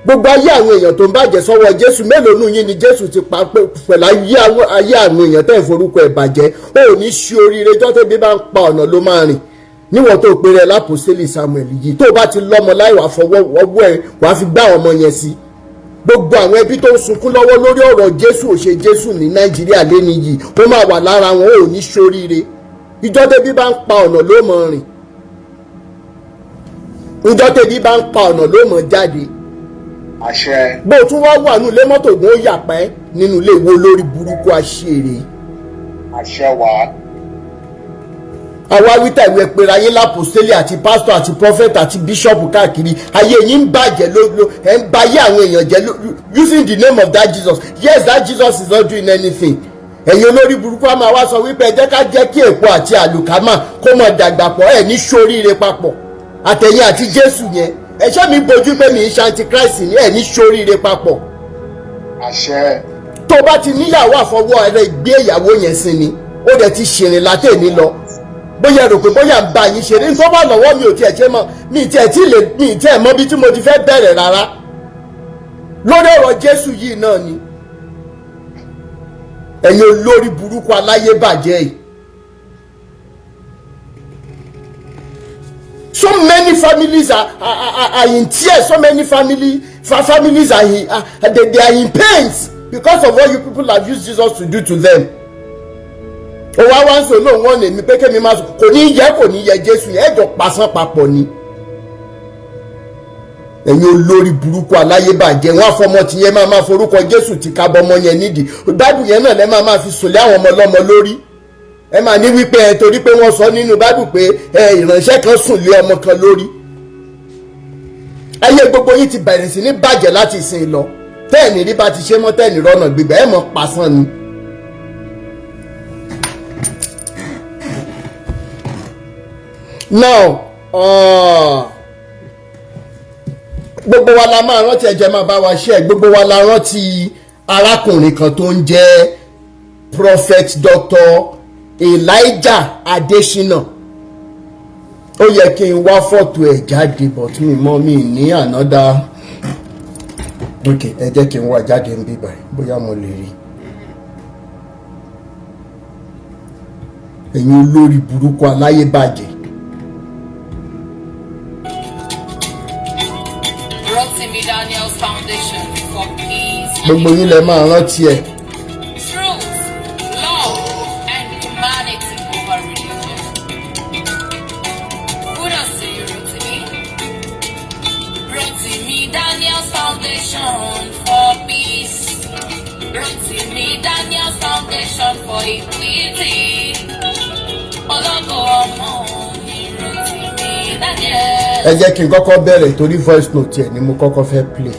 Gbogbo ayé àwọn èèyàn tó ń bàjẹ́ sọ́wọ́ Jésù, mélòó nù yín ni Jésù ti pa pẹ̀lú ayé àwọn èèyàn tẹ́ ń forúkọ ẹ̀ bàjẹ́? Ó ní ṣe oríire jọ́ tẹ́bí bá ń pa ọ̀nà ló máa rìn. Níwọ̀n tó pe rẹ̀ lápòsílì Samuel yìí, tó bá ti lọ́mọ láì wàá fọwọ́ ọwọ́ ẹ̀ wàá fi gbá àwọn ọmọ yẹn sí. Gbogbo àwọn ẹbí tó ń sunkún lọ́wọ́ lórí ọ̀rọ̀ Jésù ò ṣe Jésù ní Nàìjíríà lẹ́ni yìí, ó máa wà lára wọn. Ò ní ṣoríire. Ìjọ́ tẹ́bí bá ń pa ọ̀nà ló mọ̀ rìn. Ìjọ́ tẹ́bí bá ń pa ọ̀nà ló mọ̀ jáde. Àṣẹ. Bó o tún wá wà nínú ilé, mọ́tò gan ó yà pẹ́ nínú ilé ìwọ lórí burúkú aṣèrè. Àṣẹ wà. Àwa wíta ìwé pera yín lápòstélì àti pásítọ̀ àti prophet àti bíṣọ̀pù káàkiri, ayé yín ń bàjẹ́ ló ẹ̀ ń ba ayé àwọn èèyàn jẹ́ using the name of that Jesus. Yes, that Jesus is not doing anything. Ẹ̀yin olórí burúkú á máa wá sọ wípé ẹ jẹ́ ká jẹ́ kí èpo àti àlùkámà kó mọ̀ dàgbà pọ̀. Ẹ̀ ní ṣoríire papọ̀, àtẹ̀yìn àti Jésù yẹn. Ẹ̀ṣẹ́ mi bojú pé mi ń ṣe antichrist ní ẹ̀ ní ṣoríire papọ̀. Àṣẹ. Tó bá ti níyàwó, àfọwọ́ rẹ gbé ìyàwó yẹn sí ni. Ó dẹ̀ ti ṣìrìn látẹ̀ní lọ. Bóyá rò pé bóyá ń bá yín ṣeré, nítorí wà lọ́wọ́ mi ò tiẹ̀ ṣe mọ́ mi tiẹ̀ tí lè mi tiẹ̀ mọ́ bí tí mo ti fẹ́ bẹ̀rẹ̀ rárá lórí ọ̀rọ̀ Jésù yìí náà ni. Ẹ̀yin olórí burúkú aláyébàjẹ́ yìí. So many families are in tears. So many families are in, are, they are in pains because of what you people have used Jesus to do to them. Ó wá wá ń sọ lóun wọn lèmi pé kémi máa sọ, kò ní yẹ, kò ní yẹ. Jésù yẹn ẹjọ pasán papọ̀ ni. Ẹ̀yin olórí burúkú aláyébàjẹ́, wọn àfọmọ tìyẹn máa máa forúkọ Jésù ti ká bọmọ yẹn nídìí. Báìbù yẹn náà lẹ máa máa fi sòlé àwọn ọmọ ọlọ́mọ lórí. Ẹ máa ní wípé ẹ torí pé wọ́n sọ nínú báìbù pé ẹ ìránṣẹ́ kan sùn lé ọmọ kan lórí. Ayé gbogbo yín ti bẹ̀rẹ̀ sí ní bàjẹ́ láti ìsìn lọ. Tẹ́ẹ̀nì rí bá ti ṣe mọ́, tẹ́ẹ̀nì rọ́nà gbígbà, ẹ̀ mọ́ pasán ni. Now, gbogbo wa la máa rántí, ẹ̀jẹ̀ máa bá wa ṣe. Gbogbo wa la rántí arákùnrin kan tó ń jẹ́ Prophet Dr. Elijah Adesina. Ó yẹ kí n wá fọ́tò ẹ̀ jáde, but mi mọ́ mi ní another. Ok, ẹ jẹ́ kí n wá jáde ń bí báyìí, bóyá mo lè rí. Ẹ̀yin olórí burúkú aláyébàjẹ́. Rotimi Daniels Foundation for Peace and Gbogbo yín lẹ máa rántí ẹ̀. Truth, love, and humanity over religion. Kudos to you, Rotimi. Rotimi Daniels Foundation for Peace. Rotimi Daniels Foundation for Equity. Ológo ọmọ ni Rotimi Daniels. Ẹ jẹ́ kí n kọ́kọ́ bẹ̀rẹ̀ torí voice note ẹ̀ ni mo kọ́kọ́ fẹ́ play.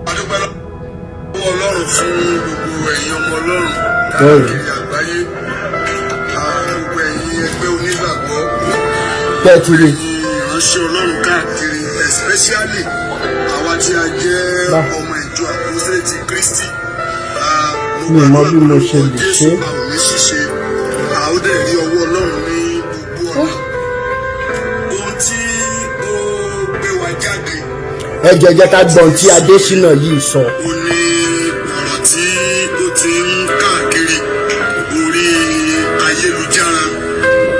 A dúpẹ́ lọ́wọ́ Ọlọ́run fún gbogbo ẹ̀yin ọmọ Ọlọ́run káàkiri àgbáyé, gbogbo ẹ̀yin ẹgbẹ́ onígbàgbọ́, Tẹ́ ẹ ti rí. ẹ̀yin ìránṣẹ́ Ọlọ́run káàkiri, especially àwa tí a jẹ́ ọmọ ìjọ àpọ́sítélì ti Kristi. Mo Mi ò mọ bí mo gbàdúrà ṣe lè Jésù, ṣe. a ò ní ṣìṣe, a ó dẹ̀ rí ọwọ́ Ọlọ́run ní gbogbo ọ̀nà. Ohun tí ó gbé wa jáde Ẹ jẹ́ jẹ́ ká gbọ́n tí Adésínà yìí sọ. ó ní ọ̀rọ̀ tí ó ti ń káàkiri orí ayélujára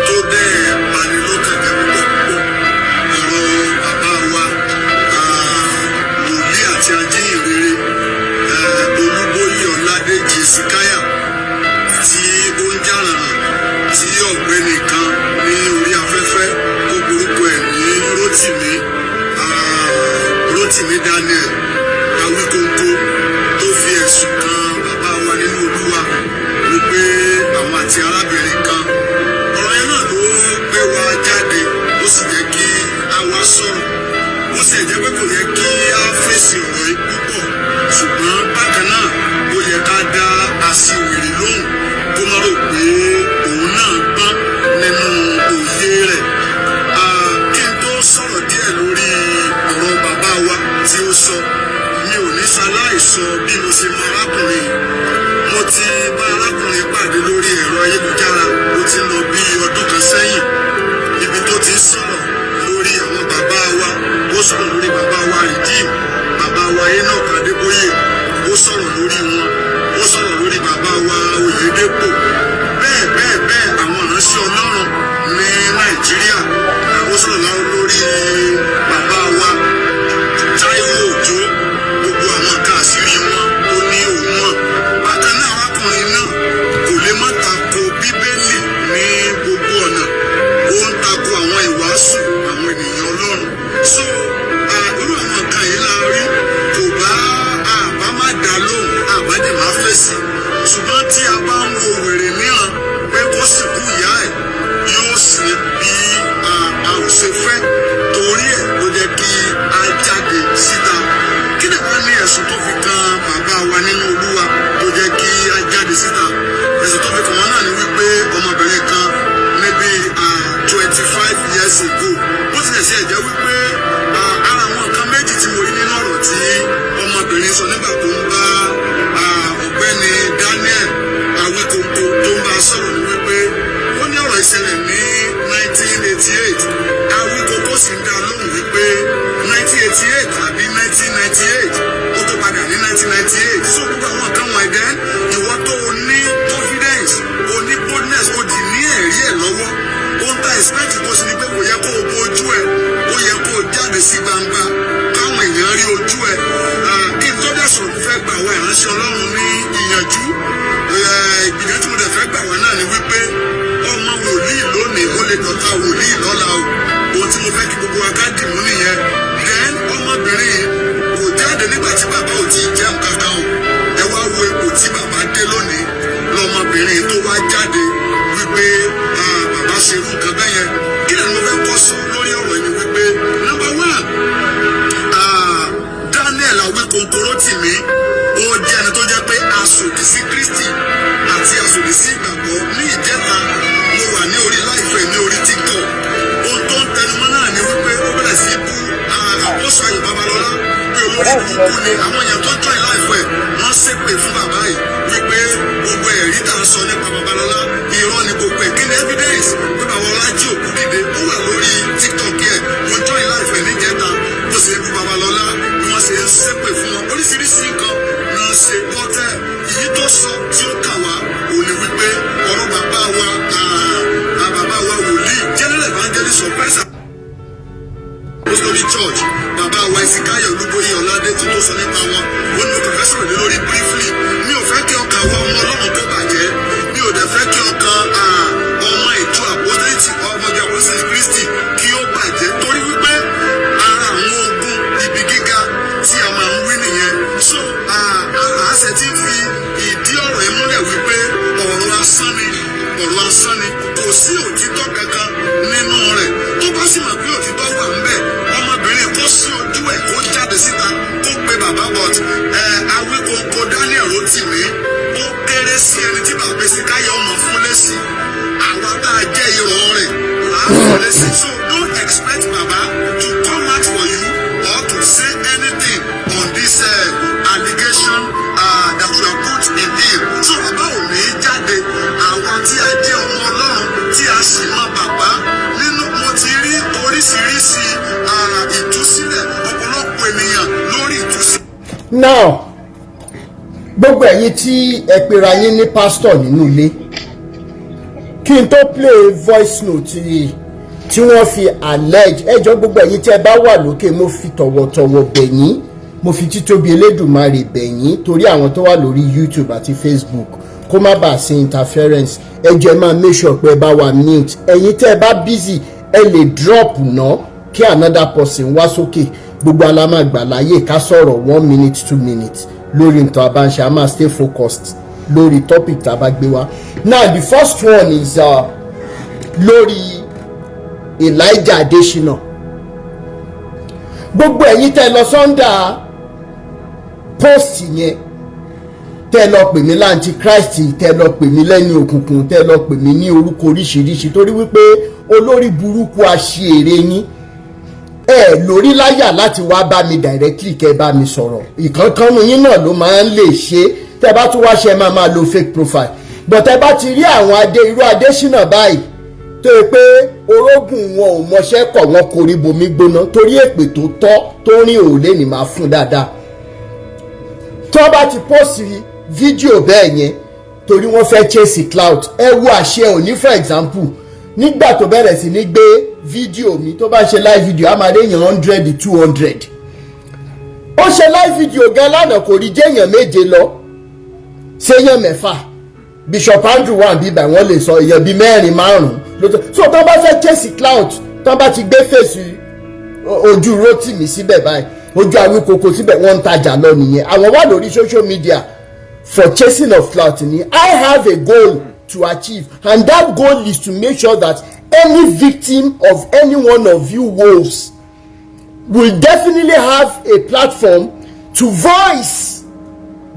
tó dẹ̀ bani lọ́kàn jẹ́ púpọ̀ púpọ̀, ọ̀rọ̀ bàbá wa, wòlíì àti ajíhìnrere Olúbóyè Ọládèjì Síkáyà, tí ó ń jàràrà tí ọ̀gbẹ́ni kan ní orí afẹ́fẹ́ tó gborúkọ ẹ̀ ní Rótìmí, Rótìmí Daniel Awíkóńkó, tó fi ẹ̀sùn kan bàbá wa nínú Olúwa wípé àwọn àti arábìnrin kan. Ọ̀rọ̀ yẹn náà ló gbé wa jáde, ó sì jẹ́ kí a wá sọ̀rọ̀. Ó sì jẹ́ pé kò yẹ kí a fèsì ọ̀rọ̀ yìí púpọ̀, ṣùgbọ́n bákan náà ó yẹ ká dá aṣiwèrè lóhùn kó má rò pé òun náà gbọ́n nínú òye rẹ̀. Kí n tó sọ̀rọ̀ díẹ̀ lórí ọ̀rọ̀ bàbá wa tí ó sọ, mi ò ní ṣaláìsọ bí mo ṣe mọ arákùnrin yìí. Mo ti bá arákùnrin pàdé lórí ẹ̀rọ ayélujára, ó ti ń lọ bí ọdún kan sẹ́yìn, ibi tó ti ń sọ̀rọ̀ lórí àwọn bàbá wa. Ó sọ̀rọ̀ lórí Wípé 1988 àbí 1998, ó tó padà ní 1998. So gbogbo àwọn nǹkan wọ̀nyí dẹ́, ìwọ tó o ní confidence, o ní boldness, o dì ní ẹ̀rí ẹ̀ lọ́wọ́, ohun tá expect kó sí ni pé kò yẹ kó o bójú ẹ̀, ó yẹ kó o jáde sí gbangba káwọn èèyàn rí ojú ẹ̀. Ah, kí n tó dẹ̀ sọ̀rọ̀, mo fẹ́ gba àwọn ìránṣẹ́ Ọlọ́run ní ìyànjú. Ìgbìyànjú tí mo dẹ̀ fẹ́ gbà wá náà ni wípé ọmọ wòlíì lónìí, ó lè dọ̀tá wòlíì lọ́la o. Ohun tí mo fẹ́ kí gbogbo wa ká dìmú nìyẹn. Then ọmọbìnrin yìí kò jáde nígbà tí bàbá ò tí ì jẹun kankan o. Ẹ wá wo ipò tí bàbá dé lónìí lọmọbìnrin tó wá jáde wípé, ah, bàbá ṣerú nǹkan bẹ́ẹ̀ yẹn. Kí ni mo fẹ́ kọ́ sọ lórí ọ̀rọ̀ yìí ni wípé, number one, ah, Daniel Awikonko Rotimi, ó jẹ́ ẹni tó jẹ́ pé asòdì sí Kristi àti asòdì sí ìgbàgbọ́. Ní ìjẹta, mo wà ní orí live ẹ̀ ní orí TikTok. Ohun tó ń tẹnumọ́ náà ni wípé ó bẹ̀rẹ̀ sí bú Àpọ́sù Ayọ̀ Babalọ́lá pé olórí burúkú ni. Àwọn èèyàn tó join live ẹ̀, wọ́n ṣépè fún bàbá yìí wípé gbogbo ẹ̀rí tá à ń sọ nípa Babalọ́lá, irọ́ ni gbogbo ẹ̀. Kí ni evidence pé Babalọ́lá jí òkú dìde? Ó wà lórí TikTok ẹ̀. Mo join live ẹ̀ níjẹta. Bó ṣe bú Babalọ́lá bí wọ́n ṣe ń ṣépè fún wọn, oríṣiríṣi nǹkan náà ṣe bọ́tẹ́. Èyí tó sọ tí ó kà wá òní wípé ọ̀rọ̀ bàbá wa, bàbá wa wòlíì, general evangelist of Christ Apostolic Church, bàbá wa Ìsìkáyọ̀ Olúbóyè Ọládèjì, tó sọ nípa wọn, ó ní mo kàn fẹ́ sọ̀rọ̀ lé lórí briefly. Mi ò fẹ́ kí ọkàn wa ọmọ Ọlọ́run kó bàjẹ́. Mi ò dẹ̀ fẹ́ kí ọkàn ọmọ ìjọ àpọ́sítélì, ọmọ ìjọ àpọ́sítélì Kristi kí ó bàjẹ́, torí wípé ara àwọn ogun ibi gíga tí a máa ń wí nìyẹn. So àṣẹ tí ń fi ìdí ọ̀rọ̀ yìí múlẹ̀ wípé ọ̀rọ̀ asán ni, ọ̀rọ̀ asán ni, kò sí òtítọ́ kankan nínú rẹ̀. Tó bá sì mọ̀ pé òtítọ́ wà ńbẹ̀, ọmọbìnrin kó sí ojú ẹ̀, kó jáde síta, kó pe bàbá. But ẹ Awíkonko Daniel Rotimi, ó kéré sí ẹni tí bàbá Ìsìkáyọ̀ ọmọ fún lẹ́sì. Àwa tá a jẹ́ irọ́ rẹ̀ là á fún lẹ́sì. So don't expect baba to come out for you or to say anything on this allegation that you have put in him. So bàbá ò ní jáde. Àwa tí a jẹ́ ọmọ Ọlọ́run, tí a sì mọ bàbá nínú, mo ti rí oríṣiríṣi ìtúsílẹ̀ ọ̀pọ̀lọpọ̀ ènìyàn lórí ìtúsílẹ̀. Now, gbogbo ẹ̀yin tí ẹ pera yín ní pásítọ̀ nínú ilé, kí n tó play voice note tí wọ́n fi allege ẹjọ́, gbogbo ẹ̀yin tí ẹ bá wà lókè, mo fi tọ̀wọ̀tọ̀wọ̀ bẹ̀ yín, mo fi títóbi Elédùmarè bẹ̀ yín, torí àwọn tó wà lórí YouTube àti Facebook, kó má bàa sí interference, ẹ jọ̀ọ́, ẹ máa make sure pé ẹ bá wà mute. Ẹ̀yin tẹ́ ẹ bá busy, ẹ lè drop ná kí another person wá sókè. Gbogbo alámàgbà láyè ká sọ̀rọ̀ 1 minute, 2 minutes lórí nǹkan abáńṣe. A máa stay focused lórí topic tá a bá gbé wá. Now, the first one is lórí Elijah Adesina. Gbogbo ẹ̀yin tẹ́ lọ sọ́ndà post yẹn, tẹ́ lọ pè mí láǹtí Christ, tẹ́ lọ pè mí lẹ́ni òkùnkùn, tẹ́ lọ pè mí ní orúkọ oríṣiríṣi, torí wípé olórí burúkú aṣèrè yín, ẹ lórí láyà láti wá bá mi directly kẹ́ bá mi sọ̀rọ̀. Ìkankannu yín náà ló máa ń lè ṣe. Tẹ́ bá tún wá ṣe, máa máa lo fake profile. But tẹ́ bá ti rí àwọn adé irú Adésínà báyìí, tó yẹ pé orógùn wọn ò mọṣẹ́ kọ̀, wọ́n korí bomi gbóná, torí èpè tó tọ́ tó rìn òòlé ni máa fún dáadáa. Tó bá ti post fídíò bẹ́ẹ̀ yẹn, torí wọ́n fẹ́ chase clout. Ẹ wo àṣẹ òní, for example, nígbà tó bẹ̀rẹ̀ sí ní gbé fídíò mi, tó bá ṣe live video, a máa rí èèyàn 100, 200. Ó ṣe live video gan lánàá, kò rí jẹ́yàn méje lọ, ṣéyàn mẹ́fà. Bishop Andrew wà bíbà, wọ́n lè sọ èèyàn bíi mẹ́rin, márùn-ún lótó. So tó bá fẹ́ chase clout, tó bá ti gbé fèsì ojú Rótìmí síbẹ̀ báyìí, ojú Awíkoko síbẹ̀, wọ́n ń tajà lọ nìyẹn. Àwọn wà lórí social media for chasing of clout ni. I have a goal to achieve, and that goal is to make sure that any victim of any one of you wolves will definitely have a platform to voice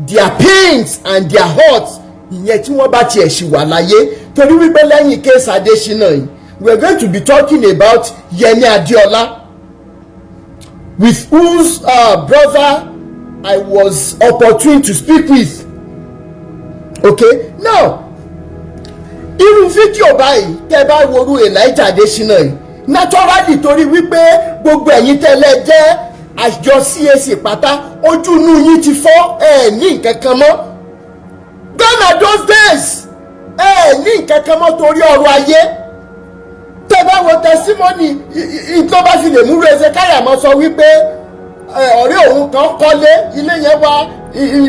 their pains and their hurts. Ìyẹn tí wọ́n bá tiẹ̀ ṣì wà láyé, torí wípé lẹ́yìn case Adésínà yìí, we are going to be talking about Yemi Adeola, with whose brother I was opportune to speak with. Okay, now, irú fídíò báyìí, tẹ́ bá worú Elijah Adésínà yìí Naturally, torí wípé gbogbo ẹ̀yin tẹ́lẹ̀ jẹ́ àjọ CAC pátá, ojú inú yín ti fọ́, ẹ̀ ní nǹkan kan mọ́. Gone are those days. Ẹ̀ ní nǹkan kan mọ́ torí ọrọ̀ ayé. Tẹ́ bá wo testimony tó bá fi lè múlò, Ezekiah mọ́ sọ wípé ọ̀rẹ́ òun kan kọ́lé, ilé yẹn wá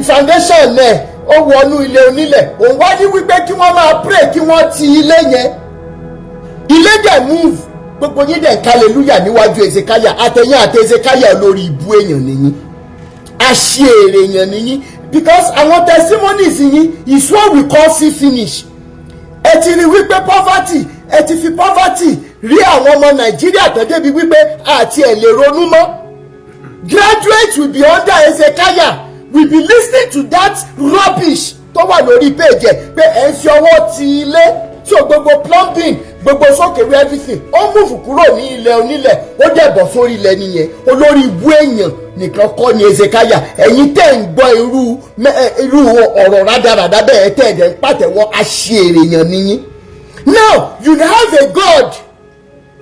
foundation ẹ̀ ó wọnú ilé onílẹ̀. Òun wá ní wípé kí wọ́n máa pray kí wọ́n ti ilé yẹn, ilé dẹ̀ move. Gbogbo yín dẹ̀ hallelujah níwájú Ezekiah. Àtẹ̀yìn àti Ezekiah, lórí ibú èèyàn nìyí, àṣìírè èèyàn nìyí, because àwọn testimonies yín is what we call see finish. Ẹ ti rí wípé poverty, ẹ ti fi poverty rí àwọn ọmọ Nàìjíríà tán débi wípé àti ẹ̀ lè ronú mọ́. Graduates will be under Ezekiah, will be listening to that rubbish tó wà lórí page ẹ pé ẹ ń fi ọwọ́ ti ilé. So gbogbo plumbing, gbogbo sókèwé, everything, ó move kúrò ní ilẹ̀ onílẹ̀, ó dẹ̀ bọ̀ sórí ilẹ̀ nìyẹn. Olórí ibú èèyàn nìkan kọ́ ni Ezekiah. Ẹ̀yin tẹ́ ń gbọ́ irú ọ̀rọ̀ rádaràdá bẹ́ẹ̀, tẹ́ ẹ̀ dẹ̀ ń pàtẹ́wọ́, aṣèrè èèyàn nìyí. Now you have a God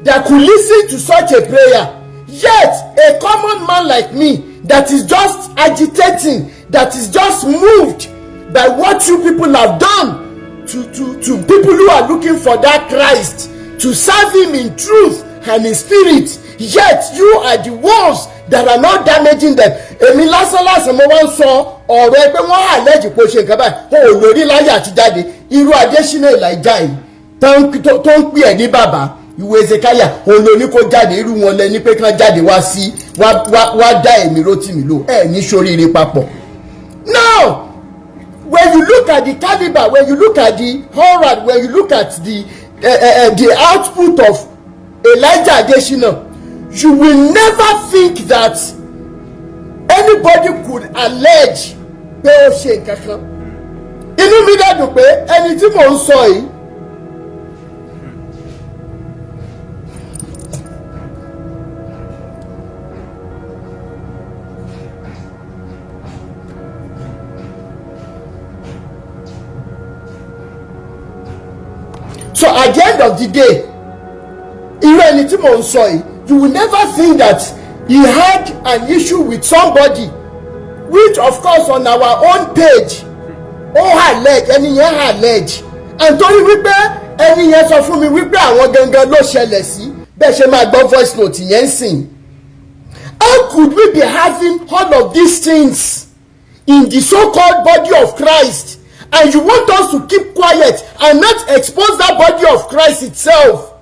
that could listen to such a prayer, yet a common man like me that is just agitating, that is just moved by what you people have done to people who are looking for that Christ, to serve him in truth and in spirit, yet you are the ones that are not damaging them. Èmi lásán lásán mo wá ń sọ ọ̀rọ̀ ẹ pé wọ́n àlẹ́jì pé ó ṣe nǹkan báyìí, o ò lórí láyà àti jáde. Irú Adésínà Elijah yìí tó ń pè ẹ́ ní bàbá ìwé Ezekiah, òun ló ní kó jáde. Irú wọn lẹ ní pé kán jáde wá sí wá dá èmi Rótìmí lò ẹ ní sóríire papọ̀. Now, when you look at the caliber, when you look at the horror, when you look at the output of Elijah Adesina, you will never think that anybody could allege pé ó ṣe nǹkan kan. Inú mi dẹ̀ pé ẹni tí mò ń sọ yìí, so at the end of the day, irú ẹni tí mò ń sọ yìí, you will never think that he had an issue with somebody, which of course on our own page ó allege, ẹni yẹn allege, and torí wípé ẹni yẹn sọ fún mi wípé àwọn gangan ló ṣẹlẹ̀ sí, bẹ́ẹ̀ ṣe máa gbọ́ voice note yẹn sìn. How could we be having all of these things in the so-called body of Christ, and you want us to keep quiet and not expose that body of Christ itself?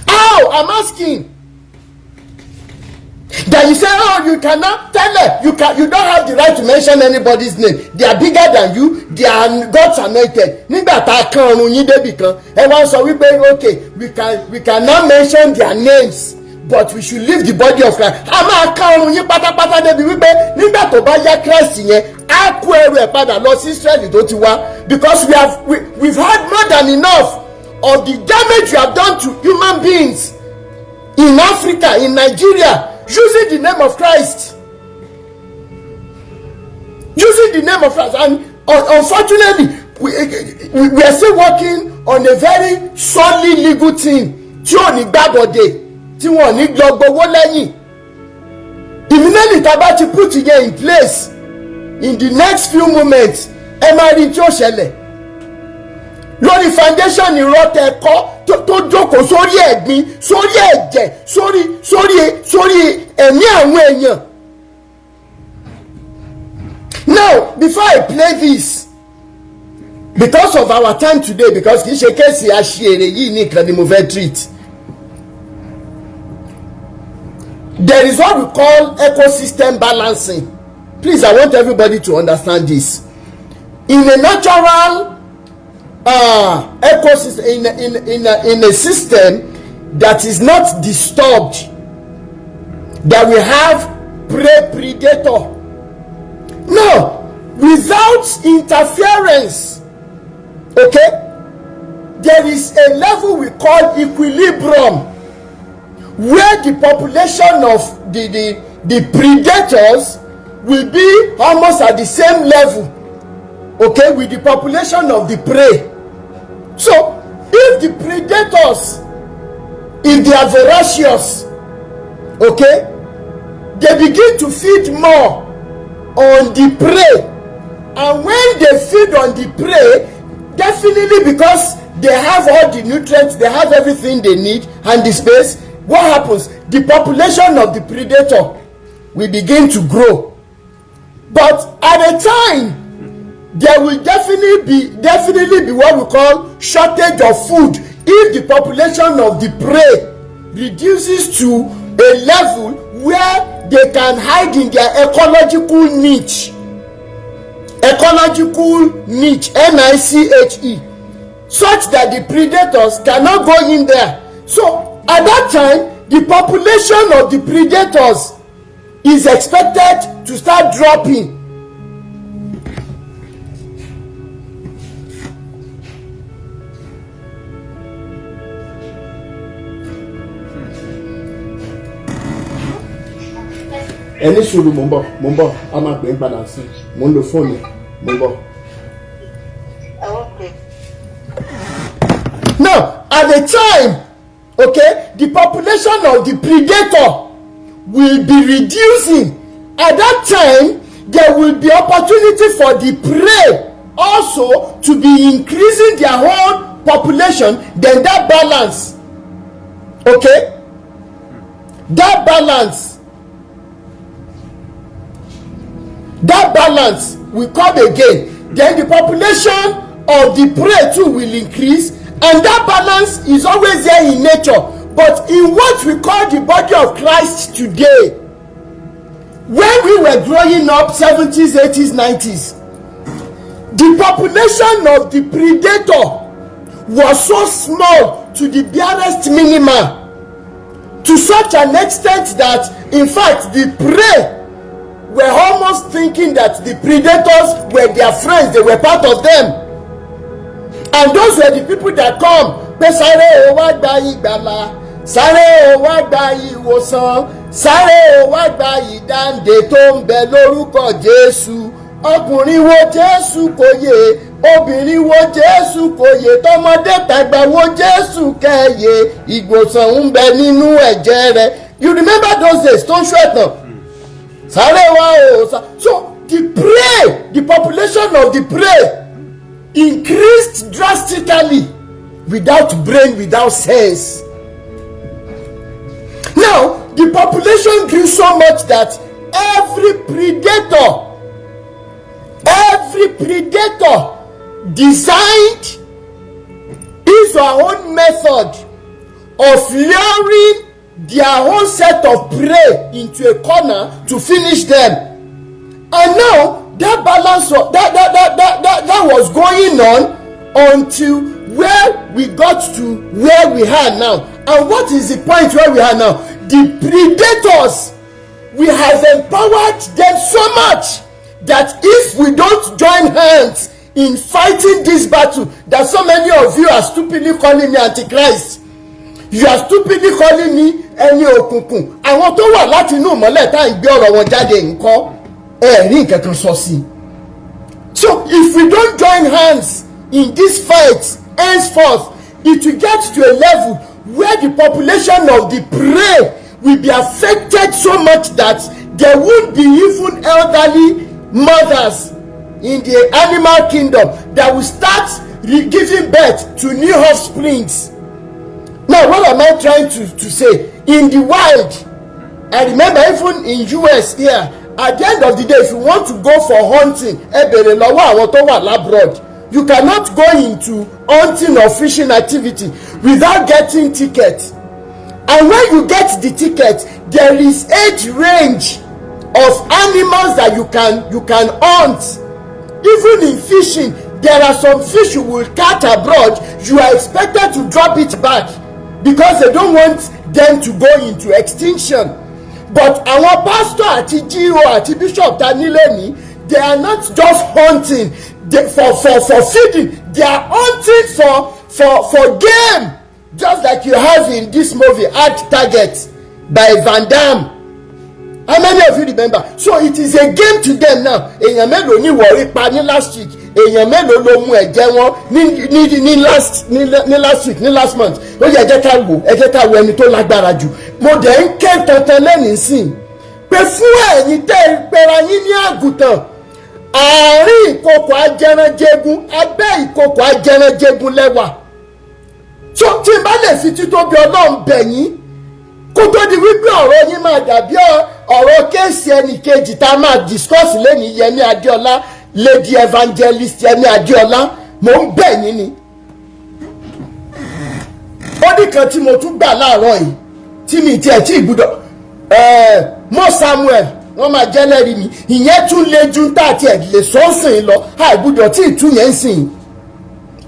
How? I'm asking. That you say, oh, you cannot tell it, you don't have the right to mention anybody's name, they are bigger than you, they are God's anointed. Nígbà tá a kan ọrùn yín débì kan, ẹ wá ń sọ wípé okay, we cannot mention their names, but we should leave the body of Christ. A máa kan ọrùn yín pátápátá débi wípé nígbà tó bá yá, Christ yẹn á kó ẹrù ẹ̀ padà lọ sí Israel tó ti wá, because we've had more than enough of the damage you have done to human beings in Africa, in Nigeria, using the name of Christ, using the name of Christ. And unfortunately, we are still working on a very solid legal team tí ò ní gbàbọ̀dè, tí wọ́n ní lọ gbowó lẹ́yìn. Immediately tá a bá ti put yẹn in place, in the next few moments, ẹ máa rí tí ó ṣẹlẹ̀ lórí foundation irọ́ tẹ kọ́ tó jókòó sórí ẹ̀gbin, sórí ẹ̀jẹ̀, sórí ẹ̀mí àwọn èèyàn. Now, before I play this, because of our time today, because kì í ṣe case àṣìírè yìí nìkan ni mo fẹ́ treat, there is what we call ecosystem balancing. Please, I want everybody to understand this. In a natural ecosystem, in a system that is not disturbed, that we have prey, predator, now without interference, okay, there is a level we call equilibrium, where the population of the predators will be almost at the same level, okay, with the population of the prey. So If the predators, if they are voracious, okay, they begin to feed more on the prey. And when they feed on the prey, definitely, because they have all the nutrients, they have everything they need and the space, what happens? The population of the predator will begin to grow. But at a time, there will definitely be what we call shortage of food if the population of the prey reduces to a level where they can hide in their ecological niche. Ecological niche, niche, such that the predators cannot go in there. So at that time, the population of the predators is expected to start dropping. Ẹ ní sùúrù, mò ń bọ̀, mò ń bọ̀. A máa pè é padà sí i. Mò ń lo fóònù, mò ń bọ̀. Okay. Now, at the time, okay, the population of the predator will be reducing. At that time, there will be opportunity for the prey also to be increasing their own population. Then that balance, okay, that balance will come again. Then the population of the prey too will increase, and that balance is always there in nature. But in what we call the body of Christ today, when we were growing up, 70s, 80s, 90s, the population of the predator was so small, to the barest minimum, to such an extent that, in fact, the prey were almost thinking that the predators were their friends. They were part of them, and those were the people that come pé, "Sáré o, wá gba ìgbàlà. Sáré o, wá gba ìwòsàn. Sáré o, wá gba ìdáǹdè tó ń bẹ lórúkọ Jésù. Ọkùnrin wo Jésù kò yè, obìnrin wo Jésù kò yè, tọmọdé tàgbà wo Jésù kẹyè, ìwòsàn ń bẹ nínú ẹ̀jẹ̀ rẹ̀." You remember those days tó ń ṣó ẹ̀tàn sáré wá o. So the prey, the population of the prey increased drastically without brain, without sense. Now the population grew so much that every predator designed his or her own method of luring their own set of prey into a corner to finish them. And now that balance of that was going on until where we got to where we are now. And what is the point where we are now? The predators, we have empowered them so much that if we don't join hands in fighting this battle, that so many of you are stupidly calling me antichrist, you are stupidly calling me ẹni òkùnkùn, àwọn tó wà láti inú ìmọ́lẹ̀ tá à ń gbé ọ̀rọ̀ wọn jáde ńkọ́? Ẹ rí nǹkan kan sọ sí i. So if we don't join hands in this fight henceforth, it will get to a level where the population of the prey will be affected so much that there won't be even elderly mothers in the animal kingdom that will start giving birth to new offsprings. Now, what am I trying to say? In the wild, I remember, even in US here, at the end of the day, if you want to go for hunting, ẹ bèrè lọ́wọ́ àwọn tó wà l'abroad, you cannot go into hunting or fishing activity without getting ticket. And when you get the ticket, there is age range of animals that you can hunt. Even in fishing, there are some fish you will catch abroad, you are expected to drop it back because they don't want them to go into extinction. But àwọn pastor àti G.O àti bishop ta nílé ní, they are not just hunting for feeding. They are hunting for game, just like you have in this movie Hard Target by Van Damme. How many of you remember? So it is a game to them now. Èèyàn mélòó ní wọ̀rí pa ní last week? Èèyàn mélòó ló mú ẹ̀jẹ̀ wọn ní last week, ní last month? Ó yẹ, ẹ jẹ́ ká wò, ẹ jẹ́ ká wo ẹni tó lágbára jù. Mo dẹ̀ ń ké tantan lẹ́nìí sìn pé fún ẹ̀yin tẹ́ ẹ pera yín ní àgùntàn, àárín ìkòkò ajẹranjẹgun, abẹ́ ìkòkò ajẹranjẹgun lẹ́wà tó. Tí n bá lè fi títóbi Ọlọ́run bẹ̀ yín, kó tó di wípé ọ̀rọ̀ yín máa dàbí ọ̀rọ̀ case ẹnì kejì tá a máa discuss lẹ́nu, Yẹmí Adéọlá, Lady Evangelist Yẹmí Adéọlá, mò ń bẹ̀ yín ni. Ó ní kan tí mo tún gbà láàárọ̀ yìí tí mi tiẹ̀ tí ìgbúdọ̀ mọ́ Samuel, wọ́n máa jẹ́ lẹ́rìí mi. Ìyẹn tún le ju tá a tiẹ̀ lè sọ́ọ̀sìn lọ. Àìgbúdọ̀ tí ìtú yẹn ń sìn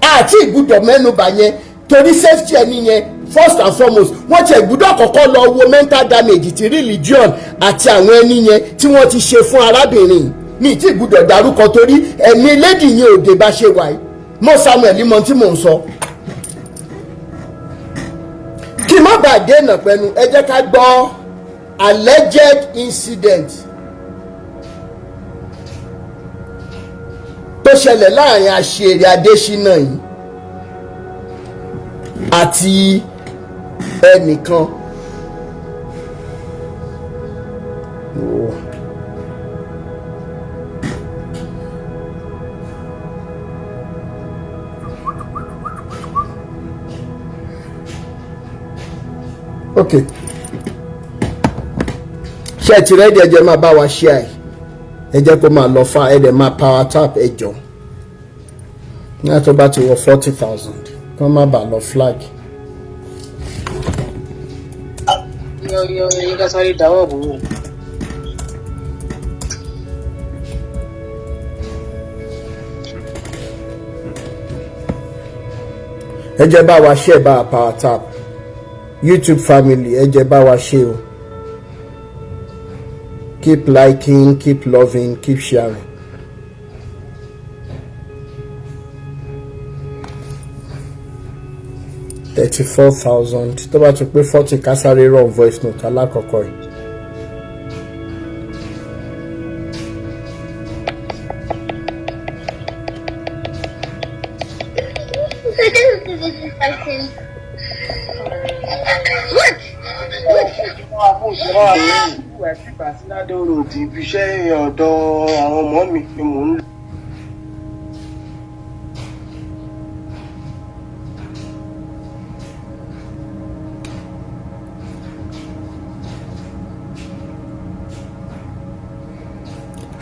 àti ìgbúdọ̀ mẹ́nuba yẹn torí safety ẹni yẹn first and foremost. Wọ́n ti gbúdọ̀ kọ́kọ́ lọ wo mental damage ti religion àti àwọn ẹni yẹn tí wọ́n ti ṣe fún arábìnrin mi tí gbúdọ̀ dárúkọ torí ẹ̀mí lady yẹn ò dé bá ṣe wà yìí. Mọ́ Samuel mọ tí mò ń sọ. Kí má bàa dènà pẹ̀lú, ẹ jẹ́ ká gbọ́ alleged incident tó ṣẹlẹ̀ láàrin àṣèrè Adésínà yìí àti ẹnìkan. Oh. Ok, ṣé ẹ ti ready? Ẹ jẹ́ máa bá wa ṣe àì, ẹ jẹ́ kó máa lọ fa, ẹ dẹ̀ máa power tap. Ẹ jọ, ní àtọ́ bá ti wọ 40,000, kí wọ́n má bàa lọ flag. Yọ yọ yín, ká sáré dáwọ́ bò ó. Ẹ jẹ́ bá wa ṣe, bá wa power tap. YouTube family, ẹ jẹ́ bá wa ṣe o. Keep liking, keep loving, keep sharing. 34,000. Tó bá ti pé 40, ká sáré run voice note alákọ̀ọ́kọ́ yìí. What? Ládò road, ibi iṣẹ́ ọ̀dọ̀ àwọn ọmọ mi ni mò ń lò.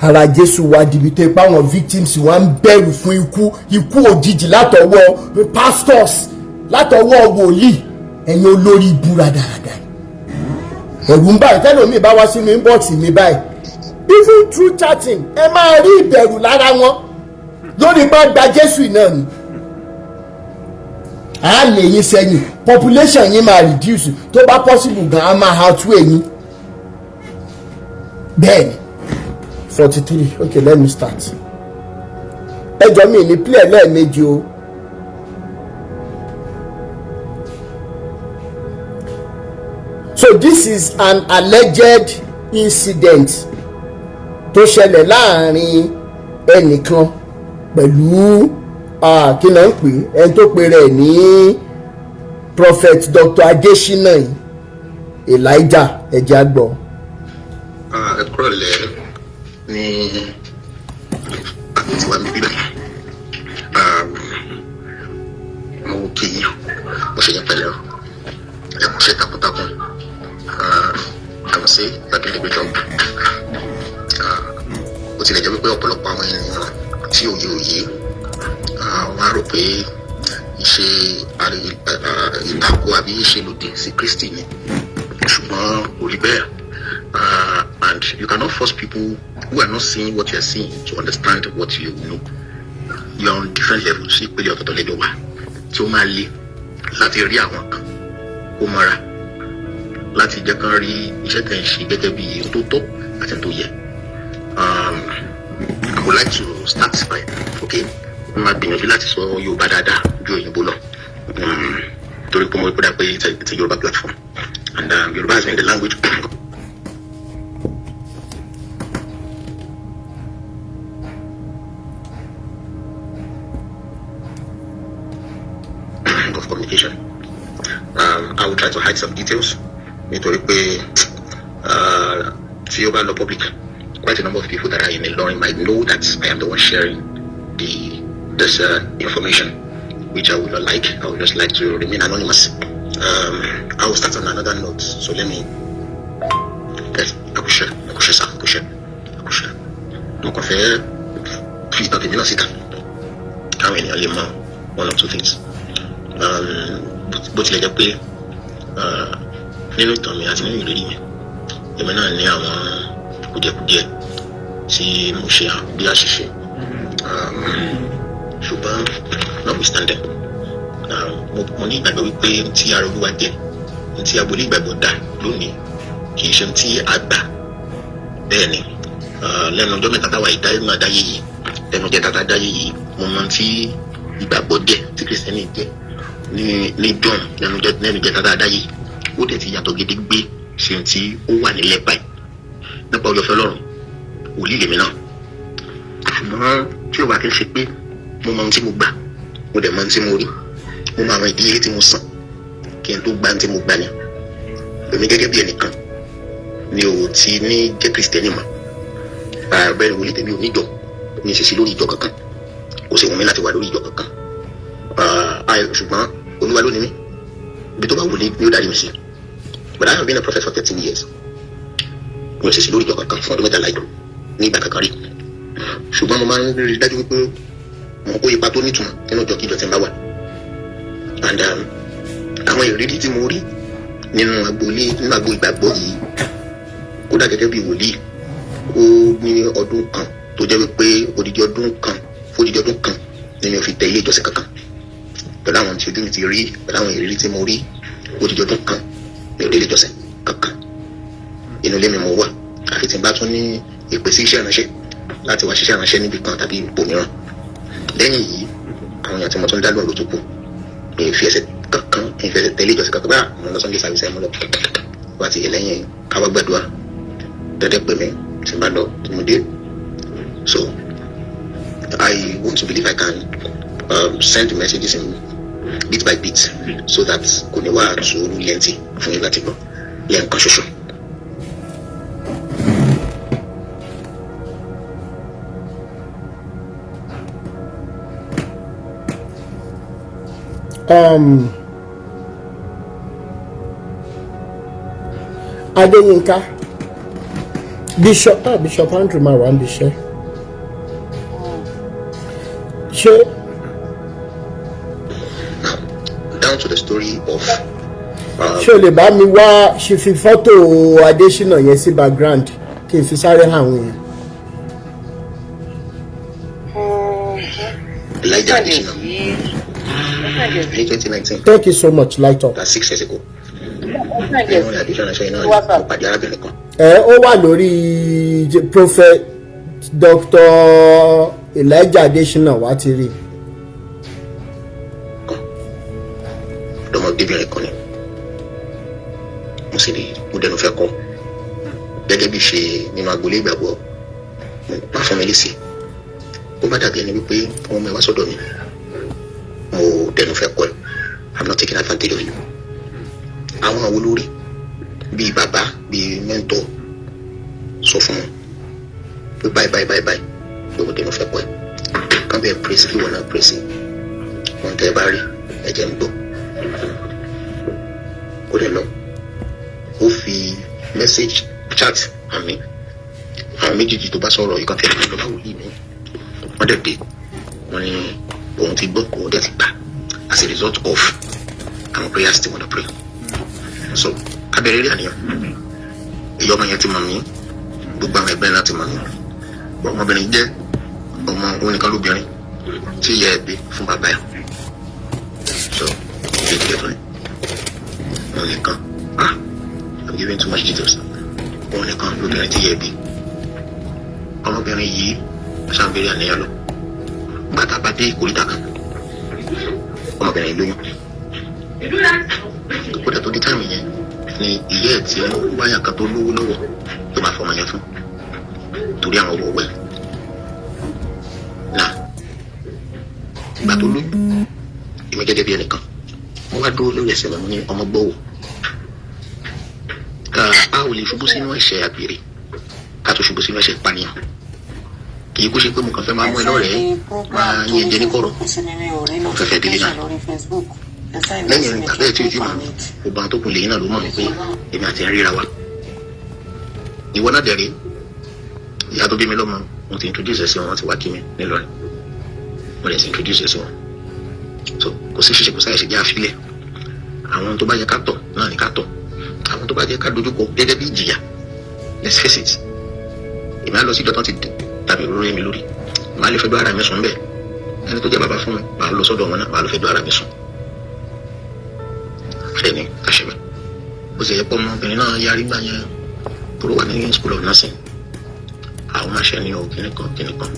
Ara Jésù wá dìbì tó ipá àwọn victims wa ń bẹ̀rù fún ikú, ikú òjijì látọwọ́ pastors, látọwọ́ wòlíì. Ẹ̀yin olórí ibú rádaràda, ẹ̀rù ń báyìí. Tẹ́lẹ̀ mi bá wá sínú inbox mi báyìí, even through chatting, ẹ máa rí ìbẹ̀rù lára wọn lórí bá gba Jésù náà ni. À lè yín sẹ́yìn, population yín máa reduce. Tó bá possible gan, a máa outweigh yín. Bẹ́ẹ̀ ni. 43. Okay, let me start. Ẹjọ́ mi ní play lẹ́ẹ̀mejì o. So this is an alleged incident tó ṣẹlẹ̀ láàrin ẹnìkan pẹ̀lú, kí náà ń pè é, ẹni tó pe rẹ̀ ní Prophet Dr. Adesina yìí, Elijah. Ẹ̀jẹ̀ àgbọ̀. Ẹ kúrọ̀lẹ́ ní àti wà níbí báyìí. Mo kí yín, mo ṣe yín pẹ̀lẹ́ o, ẹ kú iṣẹ́ takuntakun. I must say you are doing a great job. Bó tilẹ̀ jẹ́ wípé ọ̀pọ̀lọpọ̀ àwọn ènìyàn tí òye òye, wọ́n á rò pé ìṣe ìtakò àbí ìṣe lòdì sí Kristi ni, ṣùgbọ́n kò rí bẹ́ẹ̀. And you cannot force people who are not seeing what you are seeing to understand what you know. You are on different levels. Ìpele ọ̀tọ̀ọ̀tọ̀ lẹ́jọ́ wà tí ó máa le láti rí àwọn kan kó mọ́ra láti jẹ́ kán rí iṣẹ́ tẹ̀ ń ṣe gẹ́gẹ́ bí ohun tó tọ́ àti ohun tó yẹ. I would like to start by, okay, mo máa gbìyànjú láti sọ Yorùbá dáadáa ju òyìnbó lọ, torí pé mo rí pé it's a Yorùbá platform and Yorùbá has been the language. I will try to hide some details nítorí pé tí ó bá lọ public, quite a number of people that are in Ilorin might know that I am the one sharing this information, which I would not like. I would just like to remain anonymous. I will start on another note, so let me. Yes, àkùṣe, àkùṣe sá, àkùṣe, àkùṣe. Mo kàn fẹ́ fi ìtàn tèmi náà síta káwọn ènìyàn lè mọ one or two things. Bó tilẹ̀ jẹ́ pé nínú ìtàn mi àti nínú ìrírí mi, èmi náà ní àwọn kùdìẹ̀kudiẹ tí mo ṣe bí àṣìṣe. Ṣùgbọ́n notwithstanding, mo ní ìgbàgbọ́ wípé tí ara Olúwa jẹ́, tí agboolé ìgbàgbọ́ dà lónìí, kì í ṣe tí a gbà bẹ́ẹ̀ ni. Lẹ́nu ọjọ́ mẹ́ta táwa ìdáyé máa dáyé yìí, lẹ́nu ọjọ́ tata dáyé yìí, mo mọ tí ìgbàgbọ́ jẹ́, tí Kristẹni jẹ́ ní john lẹ́nu ọjọ́ tata dáyé yìí, ó dẹ̀ ti yàtọ̀ gedegbe sí tí ó wà nílẹ̀ báyìí. Nípa oore ọ̀fẹ́ Ọlọ́run, wòlíì lèmi náà, ṣùgbọ́n tí ó wà kí n ṣe pé mo mọ ohun tí mo gbà, mo dẹ̀ mọ ohun tí mo rí, mo mọ àwọn ìdíyelé tí mo san kí n tó gba ohun tí mo gbà ni. Èmi gẹ́gẹ́ bí ẹnìkan mi ò ti ní jẹ́ Kristẹni mọ́ bẹ́ẹ̀. Wòlíì tèmi ò níjọ, mi sì sí lórí ìjọ kankan, kò sì wù mí láti wà lórí ìjọ kankan. Ṣùgbọ́n Olúwa ló ní mí, ibi tó bá wù ní ní ó darí mi sí. But I have been a prophet for 13 years. Mi ò sì sí lórí ìjọ kankan fún ọdún 13 yìí ní ìgbà kankan rí, ṣùgbọ́n mo máa ń rí dájú wípé mo kó ipa tó nítumọ̀ nínú ìjọ kíjọ tí n bá wà. And àwọn ìrírí tí mo rí nínú agboolé, nínú agbo ìgbàgbọ́ yìí, kódà gẹ́gẹ́ bí wòlíì, ó ní ọdún kan tó jẹ́ wípé odidi ọdún kan, fódidi ọdún kan ni mi ò fi tẹ ilé ìjọsìn kankan, pẹ̀lú àwọn tí ojú mi ti rí, pẹ̀lú àwọn ìrírí tí mo rí. Odidi ọdún kan mi ò dé ilé ìjọsìn kankan. Inú ilé mi mo wà, àfi tí n bá tún ní ìpè sí iṣẹ́ ìránṣẹ́ láti wá ṣiṣẹ́ ìránṣẹ́ níbi kan tàbí ipò mìíràn. Lẹ́yìn yìí, àwọn èèyàn tí mo tún dá lóhùn ló tún kù. Mi ò fi ẹsẹ̀ kankan, mi ò fi ẹsẹ̀ tẹ̀lé ìjọsìn kankan. Báyà mo lọ Sunday service ẹ̀, mo lọ wá ti lẹ́yìn káwá gbàdúrà dẹ́dẹ́ pè mí, tí n bá lọ, tí mo dé. So I want to believe I can send messages in bit by bit so that kò ní wá too lengthy fún yín láti gbọ́ lẹ́ẹ̀kan ṣoṣo. Adéyínká, Bishop Andrew máa wà ń bíṣẹ́ ṣé. Now, down to the story of Ṣé o lè bá mi wá ṣe fi fọ́tò Adésínà yẹn sí background kí n fi sáré hàn àwọn èèyàn? Elijah Adesina ní 2019. Thank you so much, light up. That's 6 years ago. Nínú ìrìnàjò ìránṣẹ́ yìí náà ni mo pàdé arábìnrin kan. Ẹ ó wà lórí Prophet Dr. Elijah Adésínà, wá ti rí i. Kan ọ̀dọ́mọdébìnrin kan ni mo sì rí, mo dẹnu fẹ́ kọ́ gẹ́gẹ́ bí ṣe nínú agboolé ìgbàgbọ́. Mo má fún mi lésì, ó bá dàbí ẹni wípé ọmọ mi wá sọ́dọ̀ mi, mo dẹnu fẹ́ kọ́ ẹ. I'm not taking advantage of you. Àwọn àwọn olórí bíi bàbá, bíi mentor, sọ fún wọn pé báyìí báyìí báyìí báyìí pé mo dẹnu fẹ́ kọ́ ẹ, kán bẹ́ẹ̀ pèsè kí wọn náà pèsè wọn. Tẹ́ ẹ bá rí ẹ jẹ́ ń gbọ́. Ó dẹ̀ lọ, ó fi message chat àmì àwọn méjèèjì tó bá sọ̀rọ̀ ìkan tẹ̀lé lọ bá wòlíì mi. Wọ́n dẹ̀ dé, wọ́n ní òun ti gbọ́, òun dẹ̀ ti gbà as a result of àwọn prayers tí wọ́n lọ pray. So abẹ́rẹ́ rí àníyàn èyí, ọmọ yẹn ti mọ̀ mí, gbogbo àwọn ẹgbẹ́ náà ti mọ̀ mí. Ọmọbìnrin jẹ́ ọmọ òun nìkan lóbìnrin tí ìyá ẹ̀ bí fún bàbá ẹ̀. So ìdílé tó ní òun nìkan, ah, I'm giving too much details, òun nìkan lóbìnrin tí ìyá ẹ̀ bí. Ọmọbìnrin yìí ṣàǹbẹ̀rẹ̀ àníyàn lọ gbàtà bá dé ìkórìtà kan, ọmọbìnrin yìí lóyún. Kódà tó dé time yẹn ni ìyá ẹ̀ tí ń wáyà kan tó lówó lọ́wọ́ tó máa fọmọ yẹn fún torí àwọn owó wẹ̀ náà. Ìgbà tó lóyún, èmi gẹ́gẹ́ bí ẹnìkan, mo wá dúró lórí ẹsẹ̀ mi, mo ní ọmọ gbọ́wọ́. A ò lè ṣubú sínú ẹ̀ṣẹ̀ àgbèrè ká tó ṣubú sínú ẹ̀ṣẹ̀ ìpànìyàn. Kì í kó ṣe pé mo kàn fẹ́ máa mú ẹ lọ́rẹ̀ẹ́, máa yín ẹ̀jẹ̀ ní kọ̀rọ̀, mo fẹ́ fẹ́ délé náà. Lẹ́yìn ìgbà bẹ́ẹ̀ tí o ti mọ̀, gbogbo àwọn tó kù lẹ́yìn náà ló mọ̀ wípé èmi àti ẹ̀ ríra wa. Ìwọ náà dẹ̀ rí ìyá tó bí mi lọ́mọ, mo ti introduce ẹ̀ sí wọn, wọ́n ti wá kí mi nílọrin, mo dẹ̀ ti introduce ẹ̀ sí wọn. So kò sí ṣíṣe, kò sáyẹ̀ ṣe jẹ́ àfilẹ̀. Àwọn tó bá yẹ ká tọ̀ náà ní ká tọ̀, àwọn tó bá yẹ ká dojúkọ gẹ́gẹ́ bí ìjìyà, let's face it. Èmi á lọ sí ìjọ tán ti tàbí òróró yẹn mi lórí, màá lè fẹjọ́ ara mi sùn bẹ́ẹ̀. Ẹni tó jẹ́ bàbá fún mi, màá lọ sọ́dọ̀ wọn náà, màá lọ fẹjọ́ ara mi sùn. Bẹ́ẹ̀ ni àṣẹ mi. Ó sì yẹ pé ọmọbìnrin náà yarí gbà yẹn tó wà ní school of nursing, àwọn máa ṣe ní o kíní kan kíní kan.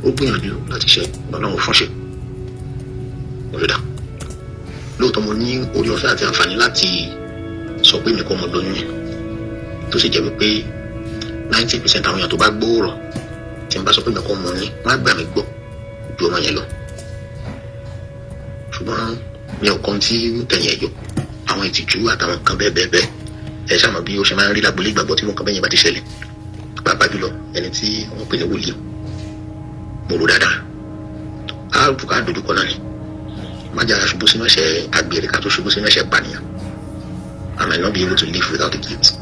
Ó gbìyànjú láti ṣe, Ọlọ́run fún ṣe òṣèdá. Lóòótọ́ mo ní orí ọ̀fẹ́ àti àǹfààní láti sọ pé mi kò mọ̀ lóyún yẹn, tó sì jẹ́ wípé 90% àwọn èèyàn tó bá gbóòrọ̀ tí n bá sọ pé mi kò mọ̀ ní, wọ́n á gbà mí gbọ́ ju ọmọ yẹn lọ. Ṣùgbọ́n mi ò kàn tí tẹ̀yìn ẹ̀yọ àwọn ìtìjú àtàwọn nǹkan bẹ́ẹ̀ bẹ́ẹ̀ bẹ́ẹ̀. Ẹ ṣáà mọ̀ bí ó ṣe máa ń rí lágbolé ìgbàgbọ́ tí nǹkan bẹ́ẹ̀ yẹn bá ti ṣẹlẹ̀, pàápàá jùlọ ẹni tí wọ́n pè ní wòlíì. Mo rò dáadáa, á ká dojúkọ náà ni. Má jẹ́ ṣubú sínú ẹ̀ṣẹ̀ àgbèrè ká tó ṣubú sínú ẹ̀ṣẹ̀ ìpànìyàn. I might not be able to live without the guilt.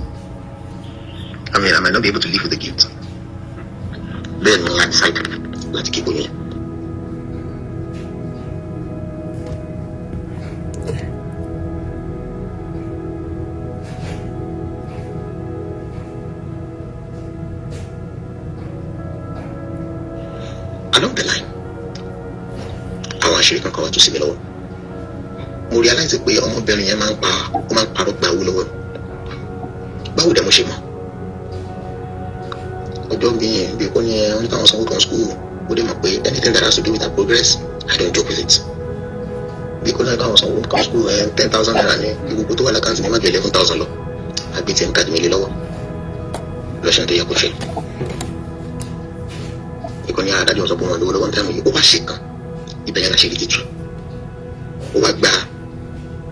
I mean, I might not be able to live with the guilt. Bẹ́ẹ̀ ni I decide láti keep oyún yẹn. Along the line, àwọn àṣírí kankan wá tó sí mi lọ́wọ́. Mo realize pé ọmọbìnrin yẹn máa ń pa, ó máa ń parọ́ gba owó lọ́wọ́ mi. Báwo dẹ̀ mo ṣe mọ̀? Ọjọ́ mi bí kò ní ẹ oníkàwọn sanwó kan school, ó dẹ̀ mọ̀ pé anything that has to do with her progress, I don't joke with it. Bí kò ní káwọn sanwó kan school ẹ, ₦10,000 ní gbogbo tó wà lákàntì mi má ju 11,000 lọ. Àgbẹ̀ tí ń kájú mi lé lọ́wọ́ lọ́sẹ̀ tó yẹ kó ṣe. Ìkànnì adájọ́ sọ pé wọn lówó lọ́wọ́ ní táwọn yìí, ó wá ṣe kan ibẹ̀ yẹn láṣẹ títù. Ó wá gba,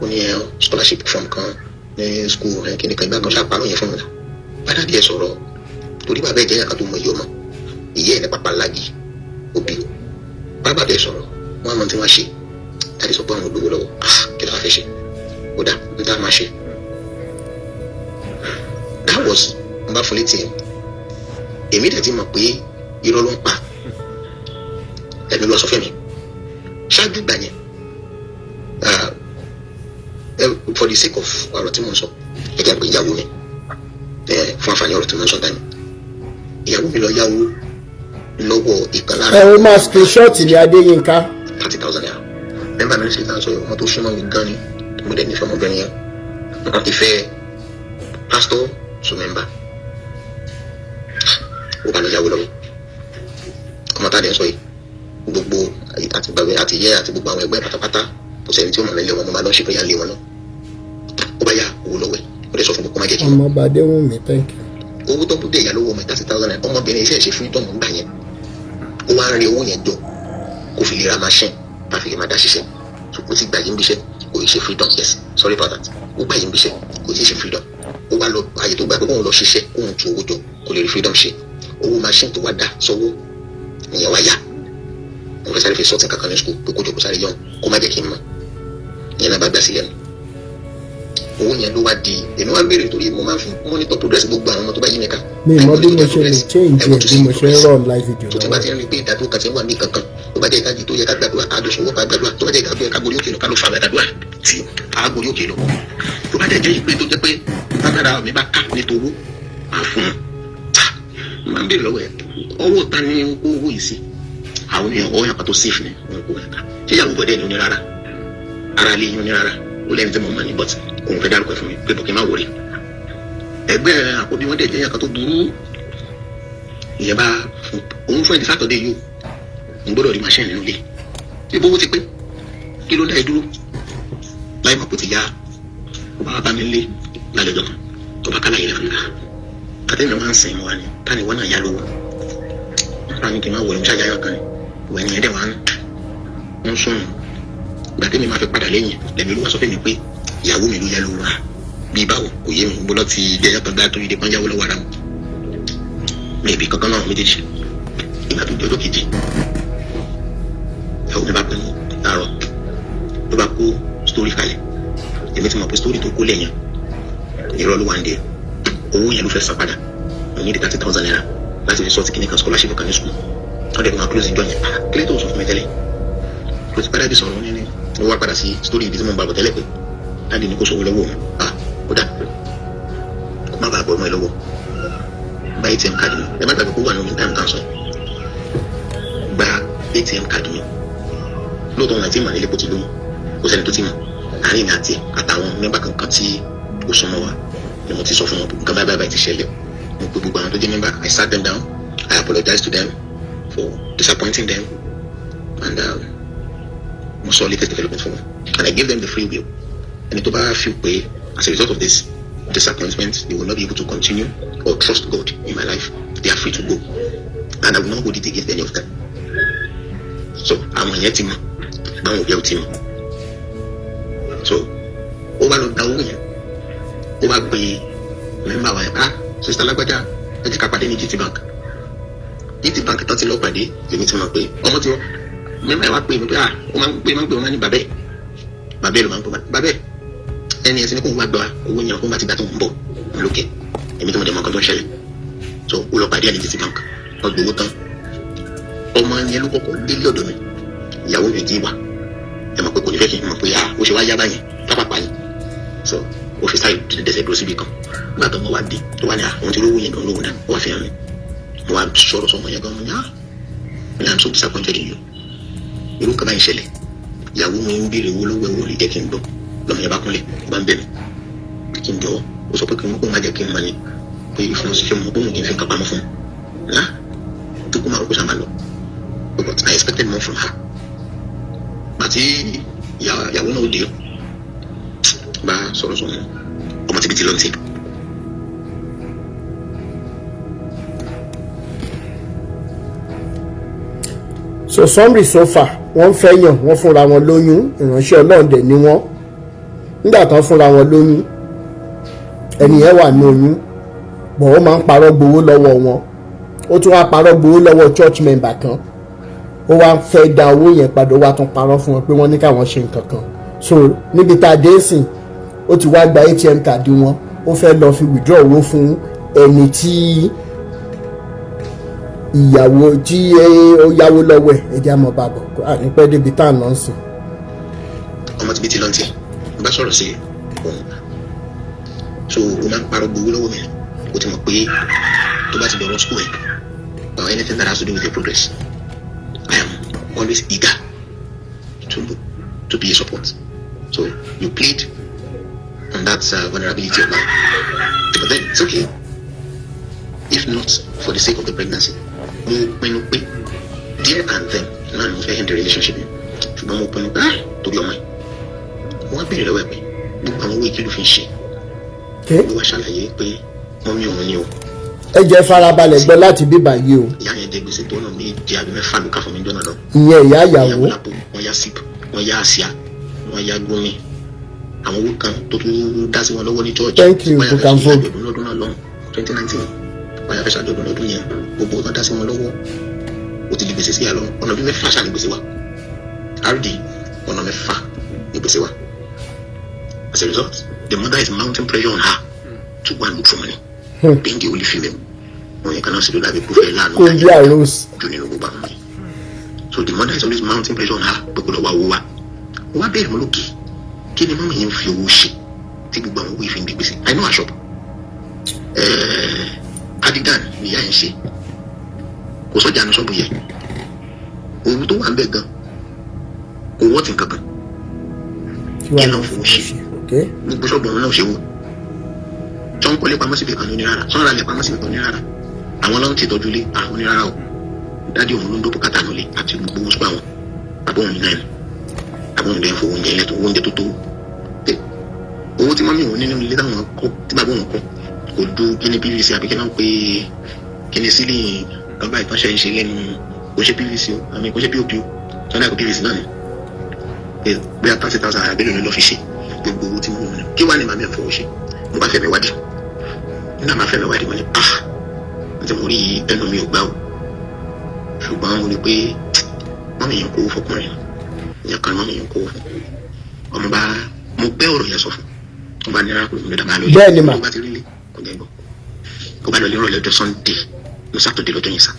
ó ní ẹ scholarship form kan ní school ẹ kìnìkan ìgbà kan ṣàpárọ̀ yẹn fún mi. Bàdá díẹ̀ sọ̀rọ̀ torí bàbá ẹ̀ jẹ́ yàtọ̀ tó mọ iye ọmọ ìyá ẹ̀ ní pápá lági òbí. Bàbá bẹ́ẹ̀ sọ̀rọ̀, wọ́n á mọ tí wọ́n ṣe. Tàbí sọ pé àwọn olówó lọ́wọ́, ah, kí ló wá fẹ́ ṣe? Ó dà ń tá a máa ṣe. That was n bá fún létí ẹ̀. Èmi dẹ̀ ti mọ̀ pé irọ́ ló ń pa. Ẹ̀mí ló sọ fún mi ṣáájú gbà yẹn. For the sake of ọ̀rọ̀ tí mo ń sọ, ẹ jẹ́ pé ìyàwó mi, fún àǹfààní ọ̀rọ̀ tí mo ń sọ dání, ìyàwó mi lọ yáwó lọ́wọ́ ìkan lára. Ẹ o máa screenshot ní Adéyínká. ₦30,000. Mẹ́mbà mi ṣe tán sọ ọmọ tó súnmọ́ mi gan ni, mo dẹ̀ nífẹ̀ẹ́ ọmọbìnrin yẹn. Nǹkan ti fẹ́ pastor to member. Ó bá lọ yáwó lọ́wọ́ ọmọ tá a dẹ̀ sọ yìí. Gbogbo àti bàbá àti ìyá àti gbogbo àwọn ẹgbẹ́ pátápátá, kò sẹ́ni tí ó mọ̀ mí lé wọn. Mo máa lọ ṣe prayer lé wọn náà. Ó bá yá owó lọ́wọ́ ẹ̀, ó dẹ̀ sọ fún mi kó má jẹ́ kí n Ọmọ Bàdéwùnmí, thank you. Owó tó ń dé ìyá lówó ọmọ ₦30,000, ọmọbìnrin iṣẹ́ ṣe freedom gbà yẹn. Ó wá ń rí owó yẹn jọ kó fi lè ra machine bá fi lè máa dá ṣiṣẹ́. So ó ti gbà yín bíṣẹ́, kò yí ṣe freedom. Yes, sorry about that. Ó gbà yín bíṣẹ́, kò yí ṣe freedom. Ó wá lọ àyè tó gbà pé kóun lọ ṣiṣẹ́, kóun tu owó jọ kó lè rí freedom ṣe. Owó machine tó wá dá sọ́wọ́ ìyẹn wá yá, mo fẹ́ sáré fi sọ́ọ̀tì kankan ní school pé kó jọ kó sáré yọ̀, kó má jẹ́ kí n mọ̀. Ìyẹn náà bá gbà sílẹ̀ nù. Owó yẹn ló wá di èmi wá ń béèrè torí mo máa ń fi monitor progress gbogbo àwọn ọmọ tó bá yí mi ká. Mi mọ bí mo ṣe lè change ẹ bí mo ṣe ń run live video tó ti bá lọ́wọ́. ti ń rí pé ìdádúró kan ti ń wà ní kankan, tó bá jẹ́ ìdájí tó yẹ ká gbàdúrà, ká lọ sọ́wọ́ ká gbàdúrà. Tó bá jẹ́ ìdádúró ká gorí òkè lọ, ká lọ fà gbàdúrà tí a gorí òkè lọ. Tó bá jẹ́ ìpè tó jẹ́ pé lágbára mi bá ká ní towó, máa fún un. Máa ń béèrè lọ́wọ́ ẹ̀, ọwọ́ ta ni kó owó yìí sí? Àwọn èèyàn ọwọ́ yàtọ̀ tó safe ni wọn kò yàtọ̀. Ṣé ìyàwó bọ̀dẹ́ ni? Ó ní rárá. Ara lè yín? Ó ní rárá. Ó lẹ́ni tí mo mọ̀ ní, but òun fẹ́ dárúkọ ẹ̀ fún mi pé bọ̀kẹ́ má wọlé. Ẹgbẹ́ àkọ́bí wọn dẹ̀ jẹ́ yàtọ̀ tó burú. Ìyẹn bá òun fún ẹ̀ ní Saturday yìí, o n gbọ́dọ̀ rí machine nínú ilé. Bí bówó ti pé, kí ló dá ẹ dúró? Láì mọ̀ kó ti yá. Ó bá bá mi lé lálẹ́ ọjọ́ kan, tó bá kálá yẹn fún mi kàtẹ́mi wá ń sìn wá ní tani wọn náà yá lówó nípa ní kí n má wọlé. Mo ṣàjà yọ kan ní ìwé ẹni ẹ̀dẹ̀ wá ń sùn. Ìgbà tẹ́mi máa fi padà lẹ́yìn lẹ́mi ló wá sọ fún mi pé ìyàwó mi ló yá lówó. Rà Bí báwo kò yé mi, bó lọ ti jẹjẹ kan dáa tó yí de pọ́n yáwó lọ́wọ́ ara wọn. Mi ìbí kankan náà méjèèjì. Nígbà tó di ọjọ́ kejì, ìyàwó mi bá pè mí láàárọ̀, ló bá kó story kalẹ̀. Èmi ti mọ̀ pé story tó kó lẹ́yìn, irọ́ ló wà ń dé. Owó yẹn ló fẹ́ san padà. Mo ní ₦30,000 láti fi sort kìíní kan, scholarship kan ní school. Wọ́n dẹ̀ máa close ìjọ yẹn. Ah, kílẹ̀ tó sọ fún mi tẹ́lẹ̀ ló ti padà bí sọ̀rọ̀ ní ó wá padà sí story ibi tí mo ń bá bọ̀ tẹ́lẹ̀ pé daddy ní kó sówó lọ́wọ́ òun. Ah, ó dà, kó má bàa bọ̀ ọmọ ẹ lọ́wọ́, gba ATM card mi. Ẹ má gbàgbé kó wà ní omi time tá à ń sọ. Gba ATM card mi. Lóòótọ́, wọn àti ìmọ̀ nílé kó ti lóyún, kò sẹ́ni tó ti mọ̀. Àárín mi àti àtàwọn member kankan tí ó súnmọ́ wa ni mo ti sọ fún wọn. Nǹkan báyìí báyìí báyìí ti ṣẹlẹ̀. Mo pe gbogbo àwọn tó jẹ́ member. I sat them down, I apologize to them for disappointing them and mo sọ latest development fún wọn and I gave them the free will. Ẹni tó bá feel pé as a result of this disappointment they will not be able to continue or trust God in my life, they are free to go and I will not hold it against any of them. So àwọn yẹn ti mọ̀, báwọn òbí ẹ̀ ò ti mọ̀. So ó bá lọ gba owó yẹn, ó bá gbé member wa yẹn: "Ah, sister lágbájá, ẹ ti ká pàdé ní GT Bank." GT Bank tán ti lọ pàdé, lèmi ti mọ̀ pé ọmọ tí wọ́n member yẹn wá pè mí pé, ah, ó máa ń pè wọ́n máa ní bàbẹ́ bàbẹ́ ló máa ń pè bàbẹ́. Ẹni ẹsìn ní kó wá gba owó yẹn, kó má ti gbà tó ń bọ̀ lókè. Èmi tó mọ̀ dé mọ̀ nǹkan tó ń ṣẹlẹ̀. So ó lọ pàdé ẹni GT Bank, wọ́n gbowó tán. Ọmọ yẹn ló kọ́kọ́ délé ọ̀dọ̀ mi. Ìyàwó mi ti wà, ẹ mọ̀ pé kò ní fẹ́ kí n mọ̀ pé, ah, ó ṣe wá yá báyìí pápápá ni. So ó fi sáré dẹsẹ̀ dúró síbi kan. Nígbà tó mọ wá dé, tó wá ní, ah, òun ti rówó yẹn gan lóhùn náà, ó wá fi hàn mí. Mo wá sọ̀rọ̀ sọmọ yẹn gan. Mo ní, ah, I'm so disappointed in you. Irú nǹkan báyìí ṣẹlẹ̀, ìyàwó mi ń béèrè owó lọ́wọ́ ẹ̀, wọ́n lè jẹ́ kí n gbọ́. Lọ́mọ yẹn bá kúnlẹ̀, ó bá ń bẹ̀ mí kí n jọ̀wọ́. Ó sọ pé kí n kó má jẹ́ kí n mọ̀ ni pé ìfún ṣe mọ̀ pé òun kì í fi nǹkan pamọ́ fún un náà tó kó máa rò kó sá máa lọ. But I expected more from her. Àti ìyàwó náà ó dé bá sọ̀rọ̀ sọ̀rọ̀, ọmọ tìbí ti lọ́n ti. So summary so far, wọ́n fẹ́ yàn, wọ́n fúnra wọn lóyún. Ìránṣẹ́ Ọlọ́run dẹ̀ ni wọ́n. Nígbà tán fúnra wọn lóyún, ẹni yẹn wà ní oyún bọ̀, ó máa ń parọ́ gbowó lọ́wọ́ wọn. Ó tún wá parọ́ gbowó lọ́wọ́ church member kan. Ó wá fẹ́ dá owó yẹn padà, ó wá tún parọ́ fún wọn pé wọ́n ní káwọn ṣe nǹkan kan. So níbi tá a dé sìn, ó ti wá gba ATM card wọn, ó fẹ́ lọ fi withdraw owó fún ẹni tí ìyàwó tí ó yáwó lọ́wọ́ ẹ̀. Ẹ jẹ́ àmọ́ bàbọ̀ àní pẹ́ débi tá à ń lọ sìn. Ọmọ tìbí ti lọ́n ti n bá sọ̀rọ̀ sí òun. So o máa ń parọ́ gbowó lọ́wọ́ mi. O ti mọ̀ pé tó bá ti dọ̀rọ̀ school ẹ̀ or anything that has to do with your progress, I am always eager to be a support. So you played on that vulnerability of mine, but then it's okay. If not for the sake of the pregnancy, mo pinnu pé there and then náà ni mo fẹ́ end the relationship yẹn. Ṣùgbọ́n mo pinnu pé, ah, torí ọmọ yìí, wọ́n á béèrè lọ́wọ́ ẹ̀ pé gbogbo àwọn owó ìkìlọ̀ fi ń ṣe. Ló wá ṣàlàyé pé mummy òun ni o. Ẹ jẹ́ farabalẹ̀ gbọ́ láti bíbà yìí o. Ìyá yẹn jẹ gbèsè tó náà méje àbí mẹ́fà ló ká fún mi jọ́nà lọ. Ìyẹn ìyá ìyàwó. Lápò wọ́n yá sip, wọ́n yá àsíá, wọ́n yá gómi, àwọn owó kan tó tún dá sí wọn lọ́wọ́ ní church. Thank you. Wọ́n yà fẹ́ ṣe Bukanfo. àjọ̀dún lọ́dún náà lọ́hùn, 2019. Wọ́n yà fẹ́ ṣàjọ̀dún lọ́dún yẹn, gbogbo tó dá sí wọn lọ́wọ́, ó ti di gbèsè sí àlọ́. Ọ̀nà bí mẹ́fà ṣáà ní gbèsè wa rd, ọ̀nà mẹ́fà ní gbèsè wa. As a result, the mother is mounting pressure on her to go and look for money. Being the only female, wọn yẹn kan náà sì ló dàbí kó fẹ́ láàánú Kó bí àròs. jù nínú gbogbo àwọn yẹn. So the mother is always mounting pressure on her pé kó lọ wá owó wá. Wọ́n wá bẹ̀rẹ̀ mọ́ lókè, kí ni mummy yẹn ń fi owó ṣe tí gbogbo àwọn owó yìí fi ń di gbèsè? I know her shop. Cardigan ni ìyá yẹn ṣe. Kò sọ́jà ní ṣọ́ọ̀bù yẹn. Owó tó wà ń bẹ̀ gan kò wọ́ọ̀tì kankan. Kí wàá Kí lọ ló fowó fowó ṣe? ṣe? Ok. Gbogbo ṣọ́ọ̀bù ọ̀hún náà ṣe wò tí wọ́n kọ́lé pamọ́ síbi kan ní rárá, sọ́nra lẹ̀ pamọ́ síbi kan ní rárá. Àwọn ló ń tìtọ́jú lé àwọn ní rárá o. Daddy òun ló ń dó bùkátà nílé àti gbogbo owó sùpà àwọn. Bàbá òun náà ni bàbá òun dẹ̀ ń fowó oúnjẹ lẹ́tọ̀, owó oúnjẹ tó tó. Owó tí mummy òun ní nínú ilé táwọn kọ́, tí bàbá òun kọ́, kò ju kíní PVC àbí kí náà ń pè kíní sílì kan báyìí tán ṣe ń ṣe lẹ́nu. Kò ṣe PVC o, àmì kò ṣe POP o, sọ́dọ̀ kò PVC náà ni bóyá 30,000 àbí lónìí lọ́ fi ṣe gbogbo owó tí mummy òun ní. Kí wàá ní màmí ẹ̀ fowó ṣe? Mo bá fẹ́ mi wádìí. Nígbà máa fẹ́ mi wádìí, mo ní, "Ah, ní tí mo rí ẹnu mi ò gbá o." Ṣùgbọ́n mo rí pé mummy yẹn kówó fọkùnrin ìyẹn kan, mummy yẹn kówó fún ọmọ bá mo bẹ́ ọ̀rọ̀ yẹn sọ fún mo bá ní arákùnrin mi dàgbà lóye. Bẹ́ẹ̀ ni mà. Tó bá ti rí lé kò jẹ́ gbọ́, ó bá lọ lérò lọ́jọ́ Sunday ní Saturday lọ́jọ́ yẹn sá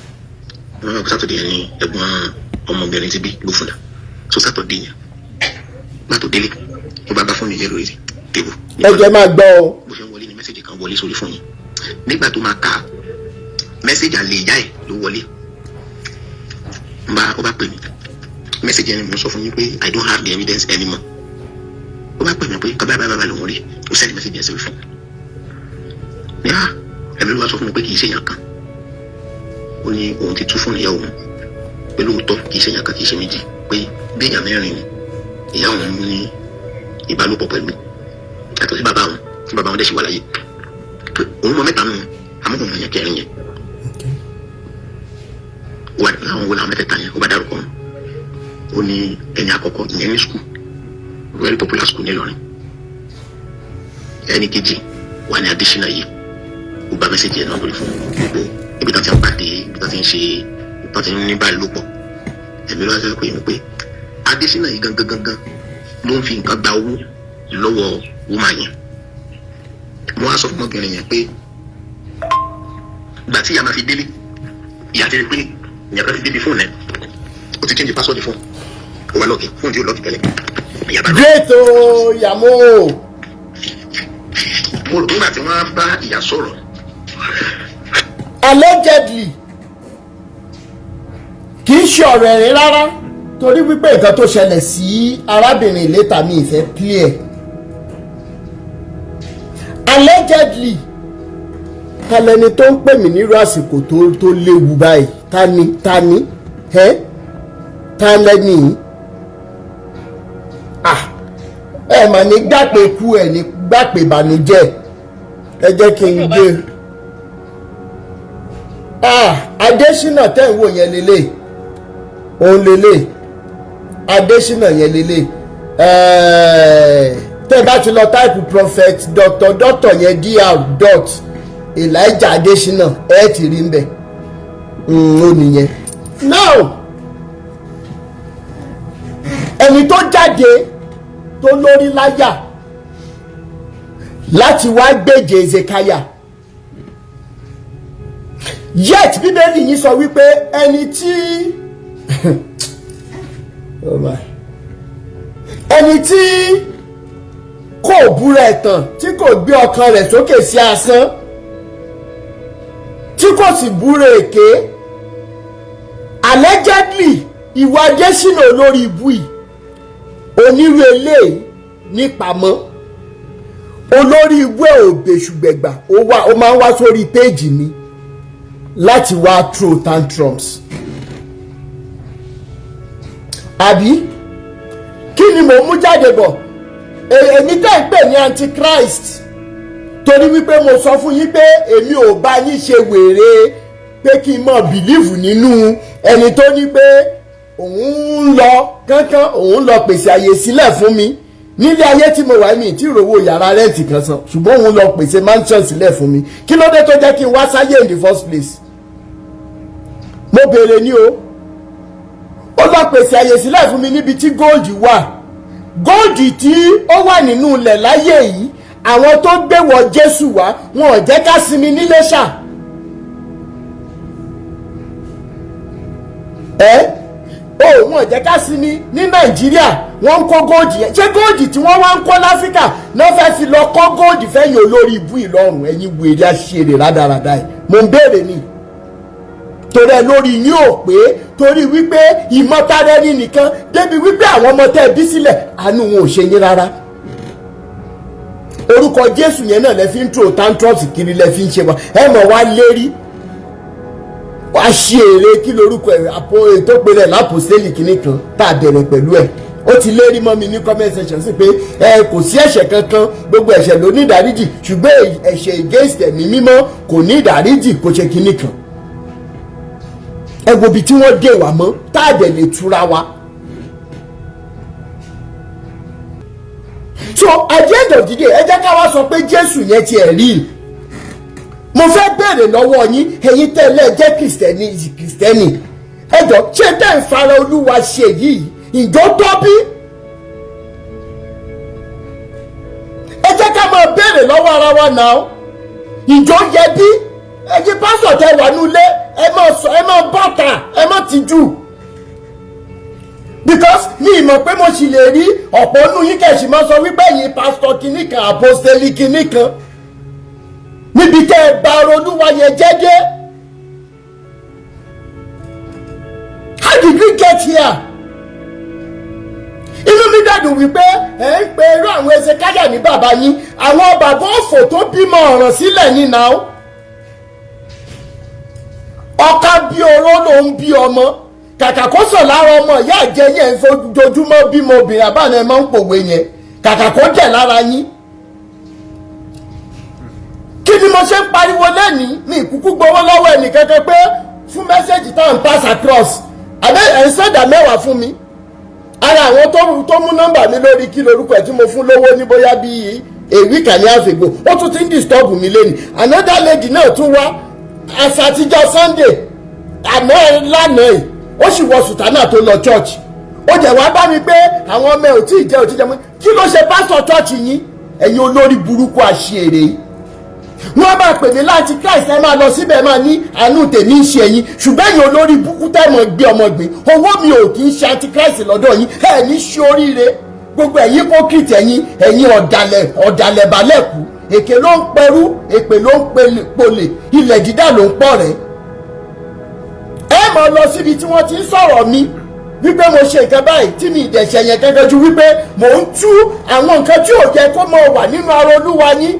wọ́n bá Saturday yẹn ní ẹ̀gbọ́n ọmọbìnrin ti bí ló fún dà so Saturday yẹn gbà tó délé, ó bá bá fóònù yẹn lórí table. Ẹ jẹ́ máa gbọ́ o. Bó ṣe ń wọlé ni message kan wọlé sórí fún yín. Nígbà tó máa kà á, message àlè ìyá ẹ̀ ló wọlé. N bá ó bá pè mí, message yẹn ni mo sọ fún yín pé I don't have the evidence anymore. Ó bá pè mí pé kọ́ báyìí báyìí báyìí lòún rí. Ó send message yẹn sórí fún mi ní à ẹ̀mí ló wá sọ fún mi pé kì í ṣe èèyàn kan. Ó ní òun ti tú fóònù ìyá òun pé lóòótọ́ kì í ṣe èèyàn kan, kì í ṣe méjì, pé bí èèyàn mẹ́rin ni ìyá òun ní ìbálòpọ̀ pẹ̀lú yàtọ̀ sí bàbá òun, tí bàbá òun dẹ̀ ṣì wà láyé, pé òun mọ mẹ́ta nù, àmọ́ òun mọ yẹn kẹrin yẹn wà. Láwọn wo làwọn mẹ́tẹ̀ẹ̀ta yẹn? Ó bá dárúkọ wọn. Ó ní ẹni àkọ́kọ́ ìyẹn ní school, very popular school nílọrin. Ẹni kejì wà ní Adésínà yìí. Ó gba message yẹn náà lórí fún gbogbo ibi tó ti ń pàdé, ibi tó ti ń ṣe, ibi tó ti ń ní báyìí ló pọ̀. Ẹ̀mí ló wá sọ pé mi pé Adésínà yìí gangan gangan ló ń fi nǹkan gba owó lọ́wọ́ woman yẹn. Mo wá sọ fún ọmọbìnrin yẹn pé ìgbà tí ìyá máa fi délé, ìyá ti rí pé ìyá kan ti débi fóònù ẹ̀, ó ti change password fóònù, ó wá lock fóònù tí ó lock tẹ́lẹ̀. Ìyá bá lọ. Great o, yàmó. Mo rò nígbà tí wọ́n bá ìyá sọ̀rọ̀. Allegedly, kì í ṣe ọ̀rọ̀ ẹ̀rín rárá, torí wípé nǹkan tó ṣẹlẹ̀ sí arábìnrin later mi ìfẹ́ clear. Allegedly, ta lẹni tó ń pè mí nírú àsìkò tó léwu báyìí? Ta ni? Ta ni ẹ? Ta lẹni yìí? Ah, ẹ mà ní gbàpè kú, ẹ ní gbàpè ìbànújẹ́. Ẹ jẹ́ kí n gbé. Ah, Adésínà tẹ́ ń wò yẹn lélẹ̀, òun lélẹ̀, Adésínà yẹn lélẹ̀. Tẹ́ ẹ bá ti lọ type prophet doctor doctor yẹn, dr dot Elijah Adésínà, ẹ ti rí ń bẹ̀. Ó nìyẹn. Now, ẹni tó jáde tó lórí láyà láti wá gbèjè Ezekiah, yet Bíbélì yìí sọ wípé ẹni tí, oh my, ẹni tí kò búra ẹ̀tàn, tí kò gbé ọkàn rẹ̀ sókè sí asán, tí kò sì búra èké. Allegedly, ìwà Adésínà olórí ibú yìí, onírú eléyìí nípamọ́, olórí ibú ẹ̀ ò bèṣùgbẹ̀gbà. Ó wá, ó máa ń wá sórí péèjì mi láti wá throw tantrums, àbí kí ni mò ń mú jáde bọ̀? Èmi tẹ́ ń pè ní antichrist, torí wípé mo sọ fún yín pé èmi ò bá yín ṣe wèrè pé kí n mọ̀ believe nínú ẹni tó ní pé òun ń lọ kánkán, òun ń lọ pèsè àyè sílẹ̀ fún mi nílé ayé tí mo wà mí tí ìrówó yàrá rent kan san, ṣùgbọ́n òun lọ pèsè mansion sílẹ̀ fún mi. Kí ló dé tó jẹ́ kí n wá sáyé in the first place? Mo béèrè ní o. Ó lọ pèsè àyè sílẹ̀ fún mi níbi tí gold wà, gold tí ó wà nínú ilẹ̀ láyé yìí. Àwọn tó gbé wọ Jésù wá, wọn ò jẹ́ ká sinmi nílé ṣá ẹ o. Wọn ò jẹ́ ká sinmi ní Nàìjíríà. Wọ́n ń kó gold yẹn. Ṣé gold tí wọ́n wá ń kó láfíríkà náà fẹ́ fi lọ kọ́ gold fẹ́yìn olórí ibú Ìlọrun? Ẹ̀yin wèrè àṣèrè rádaràda ẹ̀, mò ń béèrè ni, torí ẹ lórí yín ò pé, torí wípé ìmọ̀tara ẹni nìkan débi wípé àwọn ọmọ tẹ́ ẹ bí sílẹ̀, àánú wọn ò ṣe yín rárá. Orúkọ Jésù yẹn náà lẹ fi ń throw tantrums kiri, lẹ fi ń ṣe wa. Ẹ mọ̀ wá lérí wá ṣe èrè. Kí lorúkọ ẹ? Àpò ètò ìpínlẹ̀ lápòsílẹ̀ kìíní kan tá a bẹ̀rẹ̀ pẹ̀lú ẹ̀, ó ti lérí mọ́ mi ní comment section sí pé ẹ kò sí ẹ̀ṣẹ̀ kankan, gbogbo ẹ̀ṣẹ̀ ló ní ìdáríjì, ṣùgbọ́n ẹ̀ṣẹ̀ against ẹ̀mí mímọ́ kò ní ìdáríjì, kò ṣe kìíní kan. Ẹ wo ibi tí wọ́n dé wà mọ́ tá a dẹ̀ lè túra wa. So at the end of the day, ẹ jẹ́ ká wá sọ pé Jésù yẹn ti ẹ̀ rí. Mo fẹ́ béèrè lọ́wọ́ yín, ẹ̀yin tẹ́lẹ̀ jẹ́ Kìrìsìtẹ́nì, Kìrìsìtẹ́nì, ẹ jọ, ṣé tẹ́ ń fara Olúwa ṣe yìí, ìjọ tọ́ bí? Ẹ jẹ́ ká máa béèrè lọ́wọ́ ara wa náà, ìjọ yẹ bí? Ẹ̀yin pásọ̀ tẹ wà nílé, ẹ máa sọ, ẹ máa bàtà, ẹ má tijú, because mi ì mọ̀ pé mo sì lè rí ọ̀pọ̀ nínú yín kẹ̀sì máa sọ wípé ẹ̀yin pásítọ̀ kìíní kan, àpọ́sítélì kìíní kan, níbi tẹ́ ẹ bá Olúwa yẹn jẹ́ dé. How did we get here? Inú mi dàdùn wípé ẹ ń pe irú àwọn ẹsẹ̀ kájà ní bàbá yín, àwọn bàbá òfò tó bímọ ọ̀ràn sílẹ̀ ní náà. Ọ̀ka bí oró ló ń bí ọmọ, kàkà kó sàn lára ọmọ ìyá àjẹ yẹn ń fojoojúmọ́ bímọ obìnrin àbáná, ẹ máa ń pòwe yẹn, kàkà kó jẹ̀ lára yín. Kí ni mo ṣe ń pariwo lẹ́nìí? Mi ìkúkú gbowó lọ́wọ́ ẹnìkankan pé fún message tá à ń pass across, àbẹ́ ẹ̀ ń sọ̀dà mẹ́wàá fún mi. Ara àwọn tó mú nọ́mbà mi lórí kí lorúkọ ẹ̀ tí mo fún lówó ní bóyá bíi a week and a half ago, ó tún ti ń disturb mi lẹ́nìí. Another lady náà tún wá àṣà àtijọ́ Sunday àná lánàá yìí, ó sì wọ sùtánà tó lọ church. Ó jẹ́ wá bá mi pé àwọn ọmọ ẹ̀ ò tí ì jẹ́, ò tí ì jẹ́. Mọ́ kí ló ṣe pásítọ̀ church yín? Ẹ̀yin olórí burúkú, àṣìírè yìí, wọ́n bá pè mí láti Christ, ẹ máa lọ síbẹ̀, máa ní àánú tèmi ń ṣe yín, ṣùgbọ́n ẹ̀yin olórí burúkú tẹ́mọ̀ gbé ọmọ gbìn owó mi ò kì í ṣe antichrist lọ́dọ̀ yín. Ẹ̀ ní ṣe oríire, gbogbo ẹ̀yin hypocrite, ẹ̀yin ọ̀dàlẹ̀, ọ̀dàlẹ̀ balẹ̀ kú. Èké ló ń pẹrú, èpè ló ń polè, ilẹ̀ dídà ló ń pọ̀ rẹ̀. Ẹ máa lọ síbi tí wọ́n ti ń sọ̀rọ̀ mi wípé mo ṣe nǹkan báyìí tí mi ìdẹ̀ṣẹ̀ yẹn gẹ́gẹ́ ju wípé mò ń tú àwọn nǹkan tí ò yẹ kó mọ wà nínú ara Olúwa yín.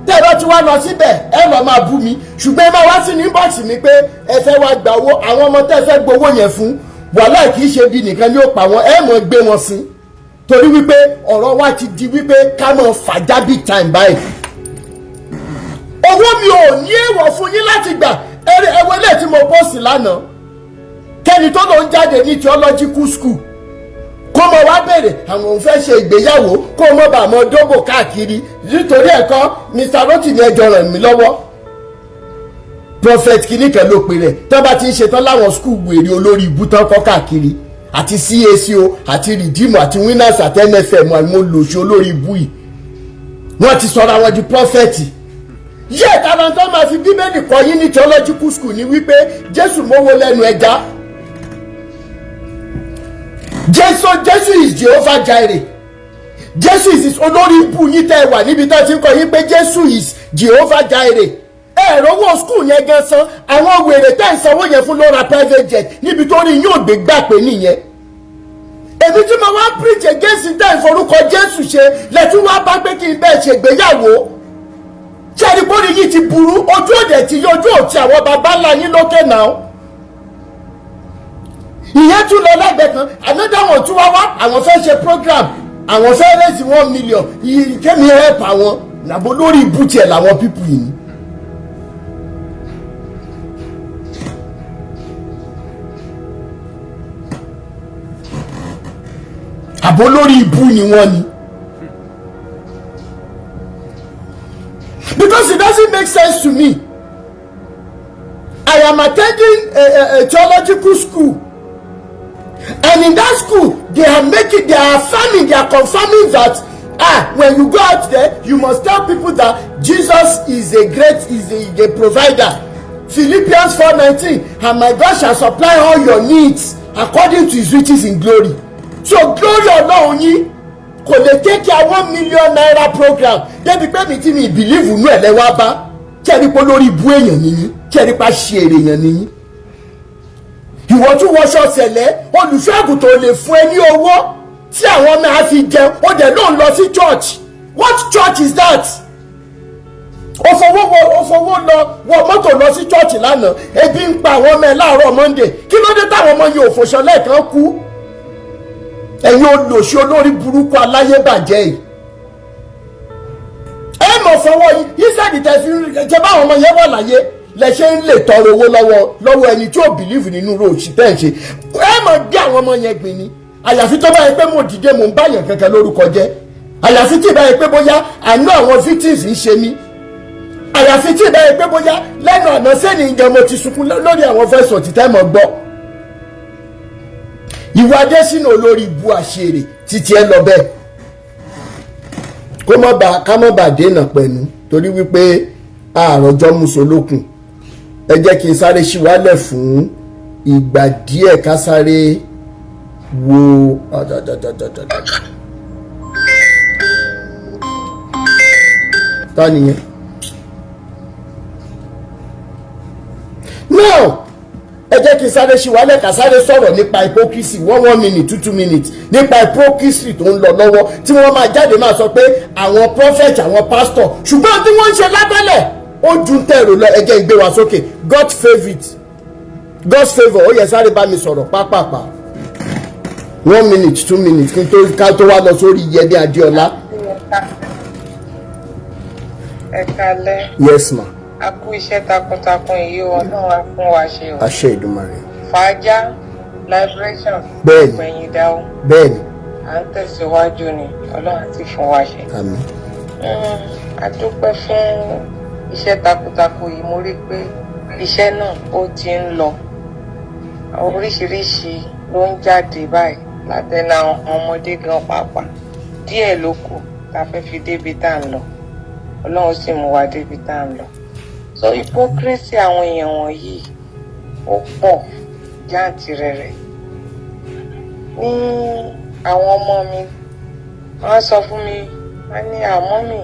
Tẹ́ ẹ bá ti wá lọ síbẹ̀, ẹ lọ máa bú mi, ṣùgbọ́n ẹ máa wá sí ní inbox mi pé ẹ fẹ́ wá gba owó. Àwọn ọmọ tẹ́ ẹ fẹ́ gbowó yẹn fún, wàhálà, kì í ṣe bí nìkan ni ó pa wọn, ẹ mọ̀ gbé wọn sí, torí wípé ọ̀rọ̀ wa ti di wípé ká mọ̀ fàjà big time báyìí. Owó mi ò ní èèwọ̀ fún yín láti gbà. Ẹwọ́ ilé tí mo post lánàá, kẹ́ni tó lọ ń jáde ní theological school kó mọ wá bèrè àwọn òun fẹ́ ṣe ìgbéyàwó, kó mọ bá mọ dógò káàkiri nítorí ẹ̀kọ́. Mr Rotimi, ẹjọ́ ràn mí lọ́wọ́. Prophet kìnnìkan ló pe rẹ̀ tó bá ti ń ṣetán láwọn school wèrè olórí ibú tán kọ́ káàkiri, àti CAC o, àti Redeem, àti Winners, àti NFM, àwọn olóṣù olórí ibú yìí, wọ́n ti sọra wọn di prophet. Yẹ́ ìtara tó máa fi Bíbélì kọ́ yín ní theological school ni wípé Jésù mówó lẹ́nu ẹja. Jésù is Jehovah Jireh. Jésù is olórí ibú yín tẹ́ ẹ wà níbi tó ti ń kọ́ yín pé Jésù is Jehovah Jireh. Ẹ̀rọ owó school yẹn gan san, àwọn wèrè tẹ́ ń sanwó yẹn fún ló ra private jet níbi tó rí yóò gbé gbà pé nìyẹn. Èmi tí mo wá preach against tẹ́ ń forúkọ Jésù ṣe lẹ́tún wá bá pé kí n bẹ́ẹ̀ ṣègbéyàwó. Ṣẹ́ni yìí ti burú, ojú òde ti yí ojú òtí àwọn baba ńlá yín lókè náà. Ìyẹn tún lọ lẹ́gbẹ̀ẹ́ kan. Another one tún wá wá, àwọn fẹ́ ṣe program, àwọn fẹ́ raise 1 million, kémi help àwọn nàbó. Lórí ibú tiẹ̀ làwọn people yìí. Àbó lórí ibú ni wọ́n ni. Because it doesn't make sense to me. I am attending a theological school, and in that school they are affirming, they are confirming that, ah, when you go out there, you must tell people that Jesus is a great is a provider. Philippians 4:19, "And my God shall supply all your needs according to his riches in glory." So glory Ọlọ́run yín kò lè take care ₦1 million program débi pé mi tí mi believe nú ẹ̀ lẹ́wọ́ bá kẹ́rí pé lórí ibú èèyàn nìyí, kẹ́rí pa ṣe èrè èèyàn nìyí. Ìwọ tún wọṣọ sẹ̀lẹ̀, olùṣọ́ àgùntàn ò lè fún ẹ ní owó tí àwọn ọmọ á fi jẹun, ó dẹ̀ ló ń lọ sí church. What church is that? Ó fowó wọ, ó fowó lọ wọ mọ́tò lọ sí church lánàá, ebi ń pa àwọn ọmọ ẹ láàárọ̀ Monday. Kí ló dé táwọn ọmọ yìí ò fòṣọ lẹ́ẹ̀kan kú? Ẹ̀yin olòṣì olórí burúkú aláyébàjẹ́ yìí, ẹ mọ̀ fọwọ́ yìí ìsẹ̀dì tẹ̀ fi ṣe báwọn ọmọ yẹn wà láyé lẹ ṣe ń lè tọrọ owó lọ́wọ́ ẹni tí ò believe nínú ro òṣì tẹ́ ń ṣe. Ẹ mọ̀ gbé àwọn ọmọ yẹn gbìn ni, àyàfi tó bá yẹ pé mo dìde, mò ń báyàn kankan lórúkọ jẹ́. Àyàfi tí ìbáyé pé bóyá àánú àwọn victims ń ṣe mí, àyàfi tí ìbáyé pé bóyá lẹ́nu àná sẹ́ni ìjẹun mo ti sunkún lórí àwọn voice note tẹ́ mọ̀ gbọ́. Ìwà Adésínà olórí ibu àṣèrè títí ẹ lọ bẹ́ẹ̀, kó má ba ká má bà dènà pẹ̀lú, torí wípé àròjọ musolókun. Ẹ jẹ́ kí n sáré ṣíwálẹ̀ fún ìgbà díẹ̀, ká sáré wo. Ta nìyẹn? Now, ẹ jẹ́ kí n sáré ṣíwálẹ̀, ká sáré sọ̀rọ̀ nípa hypocrisy, one one minute, two two minutes, nípa hypocrisy tó ń lọ lọ́wọ́, tí wọ́n máa jáde máa sọ pé àwọn prophet, àwọn pastor, ṣùgbọ́n tí wọ́n ń ṣe lábẹ́lẹ̀ ó ju tẹ̀rù lọ. Ẹ jẹ́ ìgbé wa sókè. God favourite, God's favour, ó yẹ sáré bá mi sọ̀rọ̀ pápápá, one minute, 2 minutes, kí n tó ká tó wá lọ sórí Yẹmí Adéọlá. Ẹ kalẹ́. Yes, ma. A kú iṣẹ́ takuntakun yìí o, Ọlọ́run á fún wa ṣe o. Àṣẹ Ìdùmarè. Fàájà liberation. Bẹ́ẹ̀ni. Gbẹ̀yìn dá o. Bẹ́ẹ̀ni. À ń tẹ̀síwájú ni, Ọlọ́run á ti fún wa ṣe. Àmín. A dúpẹ́ fún iṣẹ́ takuntakun yìí. Mo rí i pé iṣẹ́ náà ó ti ń lọ, oríṣiríṣi ló ń jáde báyìí látẹnu àwọn ọmọdé gan pàápàá. Díẹ̀ ló kù tá a fẹ́ fi débi tá à ń lọ, Ọlọ́run sì mú wa débi tá à ń lọ. So hypocrisy àwọn èèyàn wọ̀nyí ó pọ̀ jáǹtìrẹrẹ. Ní àwọn ọmọ mi, wọ́n sọ fún mi, wọ́n ní, "Àmọ́ mi,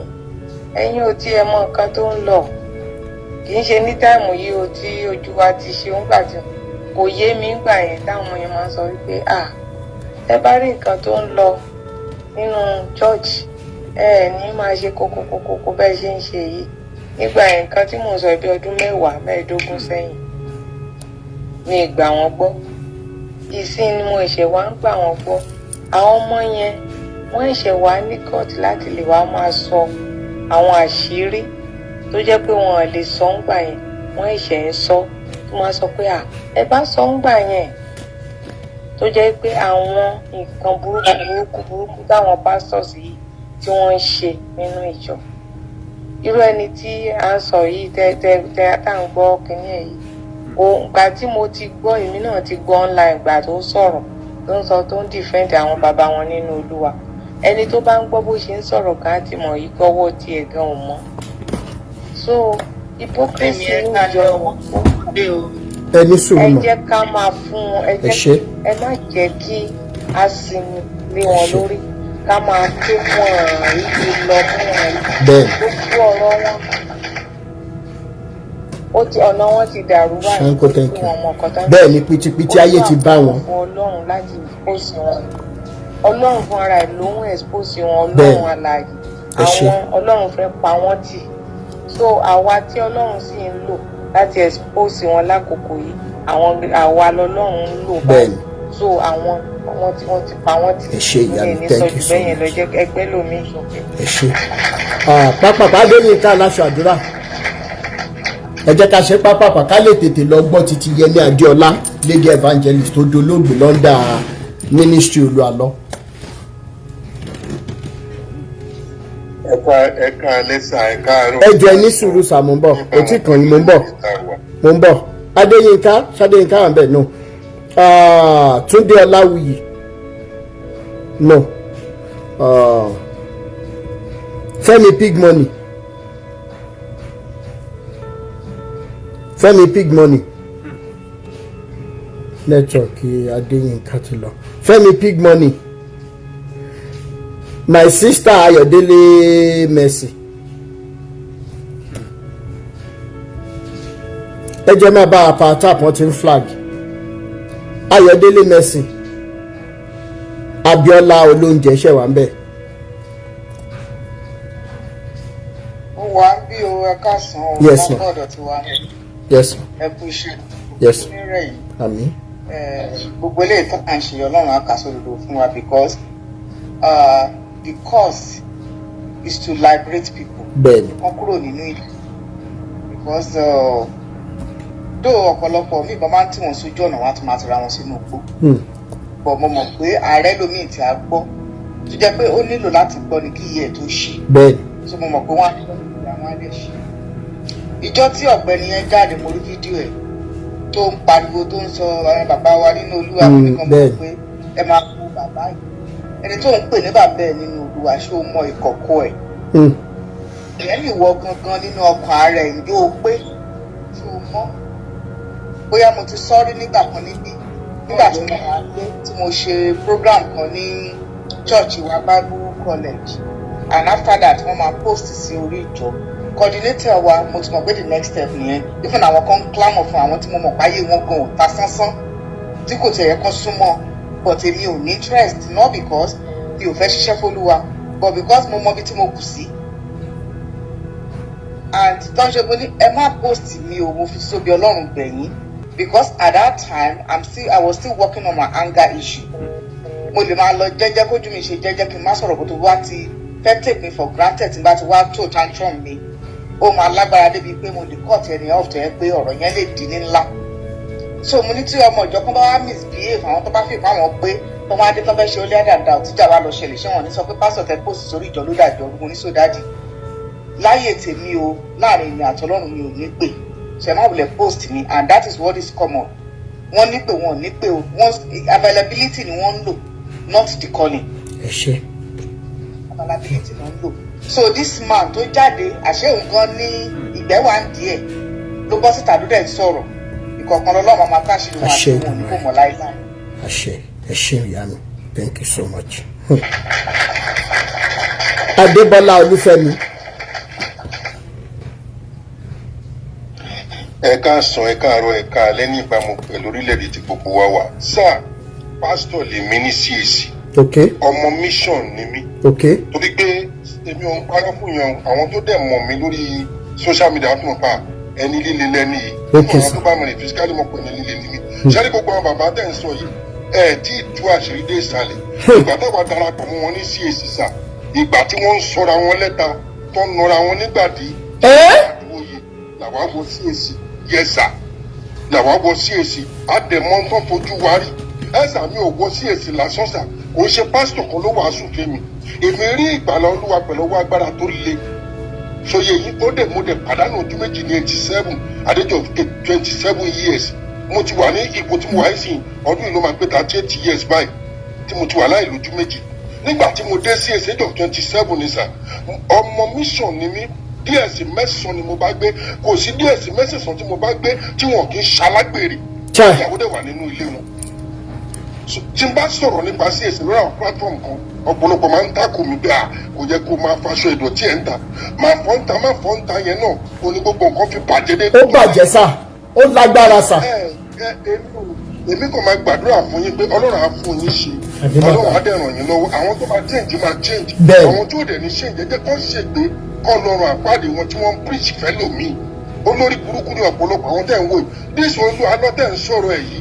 ẹ̀yin ò tiẹ̀ mọ nǹkan tó ń lọ, kì í ṣe ní time yìí o tí ojú wa ti ṣe ń gbà tí kò yé mi." Gbà yẹn táwọn ọmọ yẹn máa ń sọ wípé, "À, ẹ bá rí nǹkan tó ń lọ nínú church, ẹ ẹ ní máa ṣe kókókókókó bẹ́ẹ̀ ṣe ń ṣe yìí." Nígbà yẹn, nǹkan tí mò ń sọ bí ọdún 10, 15 sẹ́yìn, mi ì gbà wọ́n gbọ́. Ìsìn ni mo ṣẹ̀ wá ń gbà wọ́n gbọ́. Àwọn ọmọ yẹn, wọ́n ṣẹ̀ wá ní court láti lè wá máa sọ àwọn àṣírí tó jẹ́ pé wọn ò lè sọ ńgbà yẹn. Wọ́n ṣẹ̀ ń sọ, tó máa sọ pé, "À, ẹ bá sọ ńgbà yẹn," tó jẹ́ pé àwọn nǹkan burúkú burúkú burúkú táwọn pastors yìí tí wọ́n ń ṣe nínú ìjọ. Irú ẹni tí à ń sọ yìí, tẹ tẹ tẹ tá à ń gbọ́ kínní ẹ̀ yìí, ìgbà tí mo ti gbọ́, èmi náà ti gbọ́ online, ìgbà tó sọ̀rọ̀, tó ń sọ, tó ń defend àwọn bàbá wọn nínú Olúwa, ẹni tó bá ń gbọ́ bó ṣe ń sọ̀rọ̀ kan á ti mọ̀ yìí pé ọwọ́ tiẹ̀ gan ò mọ́. So hypocrisy ní ìjọ wọn. Ẹ ní sùúrù Ẹ mọ́. jẹ́ ká máa fún wọn, ẹ Ẹ jẹ́ ṣé. ẹ má jẹ́ kí a sinmi lé wọn Ẹ ṣé. lórí, ká máa ké fún ọ̀ràn yìí lọ fún wọn. Bẹ́ẹ̀ni. Gbogbo ọ̀rọ̀ wọn, ó ti ọ̀nà wọn ti dàrú báyìí. Ṣáńkó, thank Tí you. wọn mọ nǹkan tó ń Bẹ́ẹ̀ ni, pitipiti ayé ti bá wọn. Ọlọ́run láti expose wọn, Ọlọ́run fún ara ẹ̀ ló ń expose wọn. Bẹ́ẹ̀ni. Ọlọ́run alààyè, Ẹ ṣé. àwọn Ọlọ́run fẹ́ pa wọ́n tì. So àwa tí Ọlọ́run sì ń lò láti expose wọn lákòókò yìí, àwọn àwa lọ́lọ́run ń lò báyìí. Bẹ́ẹ̀ni. So àwọn wọn tí wọ́n ti pa wọ́n tì. Ẹ ṣé, ìyá mi. Mi ò ní Thank sọ you jù so bẹ́ẹ̀ yẹn lọ. much. Jẹ́ ẹgbẹ́ lómi sókè. Ẹ ṣé. Pápápá, Adéyínká aláṣọ àdúrà, ẹ jẹ́ ká ṣe pápápá ká lè tètè lọ gbọ́ títí Yẹmí Adéọlá, lady evangelist tó dolóògbé l'under ministry Olúalọ. Ẹ̀ka ẹ̀ka lẹ́sà, ẹ̀ka àárọ̀. Ẹ jọ̀ọ́, ẹ ní sùúrù sà, mò ń bọ̀, kò tí kàn yín, mò ń bọ̀, mò ń bọ̀. Adéyínká, Ṣadéyínká wà bẹ́ẹ̀ no. Túndé Ọláwuyì no. Fẹ́mi Pig Money, Fẹ́mi Pig Money, network Adéyínká ti lọ. Fẹ́mi Pig Money, my sister Ayọ̀délé Mercy, ẹ jẹ́ máa bá a pa tap, wọ́n ti ń flag Ayọ̀délé Mercy. Abíọ́lá olóúnjẹ ṣẹ̀wá ń bẹ̀. Ó wà ń bí o, ẹ káàsán o. Yes, ma. Lápọ̀dọ̀ tí wà. Yes, ma. Ẹ kú iṣẹ́. Yes. Onírẹ̀ yìí. Àmín. Gbogbo eléyìí tó à ń ṣe, Ọlọ́run á kà sódodo fún wa, because the cause is to liberate people. Bẹ́ẹ̀ni. Wọ́n kúrò nínú ìlú, because though ọ̀pọ̀lọpọ̀ míì bá máa ń tì wọ́n sójú ọ̀nà, wọn á tún máa tira wọn sínú igbó, but mo mọ̀ pé ààrẹ lómi tí a gbọ́ Tó jẹ́ pé ó nílò láti gbọ́ ni kí iye ẹ̀ tó ṣí. So mo mọ̀ pé wọ́n á gbọ́ àwọn á dẹ̀ ṣí. Ìjọ tí ọ̀gbẹ́ni yẹn jáde, mo rí fídíò ẹ̀ tó ń pariwo, tó ń sọ àwọn bàbá wa nínú Olúwa nìkan, mọ̀ pé ẹ máa kú bàbá yìí. Ẹni tó ń pè ní bàbá ẹ̀ nínú Olúwa, ṣé o mọ ìkọ̀kọ̀ ẹ̀? Ìyẹn lè wọ gangan nínú ọkàn ara ẹ̀, ǹjẹ́ o pé ṣé o mọ̀? Bóyá mo ti sọ́rí nígbà kan níbí, nígbà tí mo wà lé, tí mo ṣe program kan ní church wa, Bible College, and after that wọ́n máa post sí orí ìjọ. Coordinator wa, mo ti mọ̀ pé the next step nìyẹn. Even àwọn kan ń clamor fún àwọn tí mo mọ̀ páyé wọn gan ò ta sánsán, tí kò tẹ̀yẹ kan súnmọ́, but èmi ò ní interest, not because mi ò fẹ́ ṣiṣẹ́ f'Olúwa, but because mo mọ ibi tí mo kù sí. And tó ń ṣe, mo ní ẹ má post mi o, mo fi sóbi Ọlọ́run gbẹ̀yìn, because at that time I was still working on my anger issue. Mo lè máa lọ jẹ́jẹ́, kójú mi ṣe jẹ́jẹ́, kí n má sọ̀rọ̀, kó tó wá ti fẹ́ take me for granted, tí n bá ti wá tó tantrum mi, ó máa lágbára débi pé mo lè cut ẹni off, tó yẹ pé ọ̀rọ̀ yẹn lè di ní ńlá. So mo ní tí ọmọ ìjọ kan bá wá misbehave, àwọn tó bá fi ìpá wọn pé tó wá dé, tó fẹ́ ṣe ó lé àdàdà, òtíjà wa lọ ṣẹlẹ̀, ṣé wọn ní sọ pé pásítọ̀ tẹ post sórí ìjọ ló dàjọ? Mo ní so daddy, láyè tèmi o, láàrin èmi àtọlọ́run, mi ò ní pè ṣe má wulẹ̀ post mi. And that is what is common. Wọ́n ní pé wọ́n ò ní pé o, wọ́n availability ni wọ́n ń lò, not the calling. Ẹ ṣe. Availability ló ń lò. So this man tó jáde, àṣé nǹkan ní ìgbẹ́ wà ń díẹ̀ ló bọ́ síta, ló dẹ̀ ń sọ̀rọ̀ ìkọ̀kan lọ́lọ́mọ máa káṣírí wọn àti wọn ò ní kò mọ̀ láíláí. Àṣẹ. Ẹ ṣé, ìyá mi, thank you so much. Adébọ́lá Olúfẹ́mi. Ẹ káàsán, ẹ káàárọ̀, ẹ káalẹ́ ní ìbámu pẹ̀lú orílẹ̀-èdè tí gbogbo wa wà. Sáà pásítọ̀ lèmi ní CAC. Ọmọ mission ni mí. Torí pé èmi ò ń parọ́ fún yan, àwọn tó dẹ̀ mọ̀ mí lórí social media fún mi pa ẹni líle lẹ́ni yìí. Àwọn tó bá mi rìn physically mọ̀ pé ẹni líle ni mí. Ṣé ní gbogbo àwọn bàbá tẹ̀ ń sọ yìí, ẹ tí ì tú àṣírí dé ìsàlẹ̀. Ìgbà táwa darapọ̀ mọ́ wọn ní CAC sà, ìgbà tí wọ́n ń sọra wọn lẹ́ta, tó ń nọra wọn nígbàdí àdúgbò làwa wọ CAC. Yes sir, làwa wọ CAC, àdèmọ́ tó fojú wa rí. Ẹ sà, mi ò wọ CAC lásán sà, kò ń ṣe pásítọ̀ kan ló wàásù fún mi. Èmi rí ìgbàlá Olúwa pẹ̀lú ọwọ́ agbára tó le sọyẹ yìí, ó dẹ̀ mo dẹ̀ pàdánù ojú méjì ní 87, àdéjọ 27 years. Mo ti wà ní ipò tí mo wà nísìnyí, ọdún yìí ló máa pé 38 years báyìí tí mo ti wà láì lójú méjì. Nígbà tí mo dé CAC, age of 27 ni sà. Ọmọ mission ni mí. Díẹ̀ sí mẹ́sàn-án ni mo bá gbé, kò sí díẹ̀ sí mẹ́sàn-án tí mo bá gbé tí wọn kì í ṣalágbèrè. Ìyàwó dẹ̀ wà nínú ilé wọn. Tí n bá sọ̀rọ̀ nípa CAC lórí àwọn platform kan, ọ̀pọ̀lọpọ̀ máa ń takò mí pé à kò yẹ kó máa faṣọ ìdọ̀tí ẹ̀ ń ta, máa fọ́ ń ta, máa fọ́ ń ta yẹn náà kò ní gbogbo nǹkan fi bàjẹ́ dé. Ó bàjẹ́ sà, ó lágbára sà. Ẹ ẹ, èmi kò máa gbàdúrà fún yín pé Ọlọ́run á fún yín ṣe. Ọlọ́run á dẹ̀ ràn yín lọ́wọ́. Àwọn tó máa change máa change. Àwọn tó dẹ̀ ní change, ẹ jẹ́ kó ṣègbè kọ́ lọ́rùn àpáàdé wọn tí wọ́n ń preach fẹ́ lòmíì. Olórí burúkú ní ọ̀pọ̀lọpọ̀ àwọn tẹ̀ ń wò yìí. This olú alọ́ tẹ̀ ń sọ̀rọ̀ ẹ̀ yìí,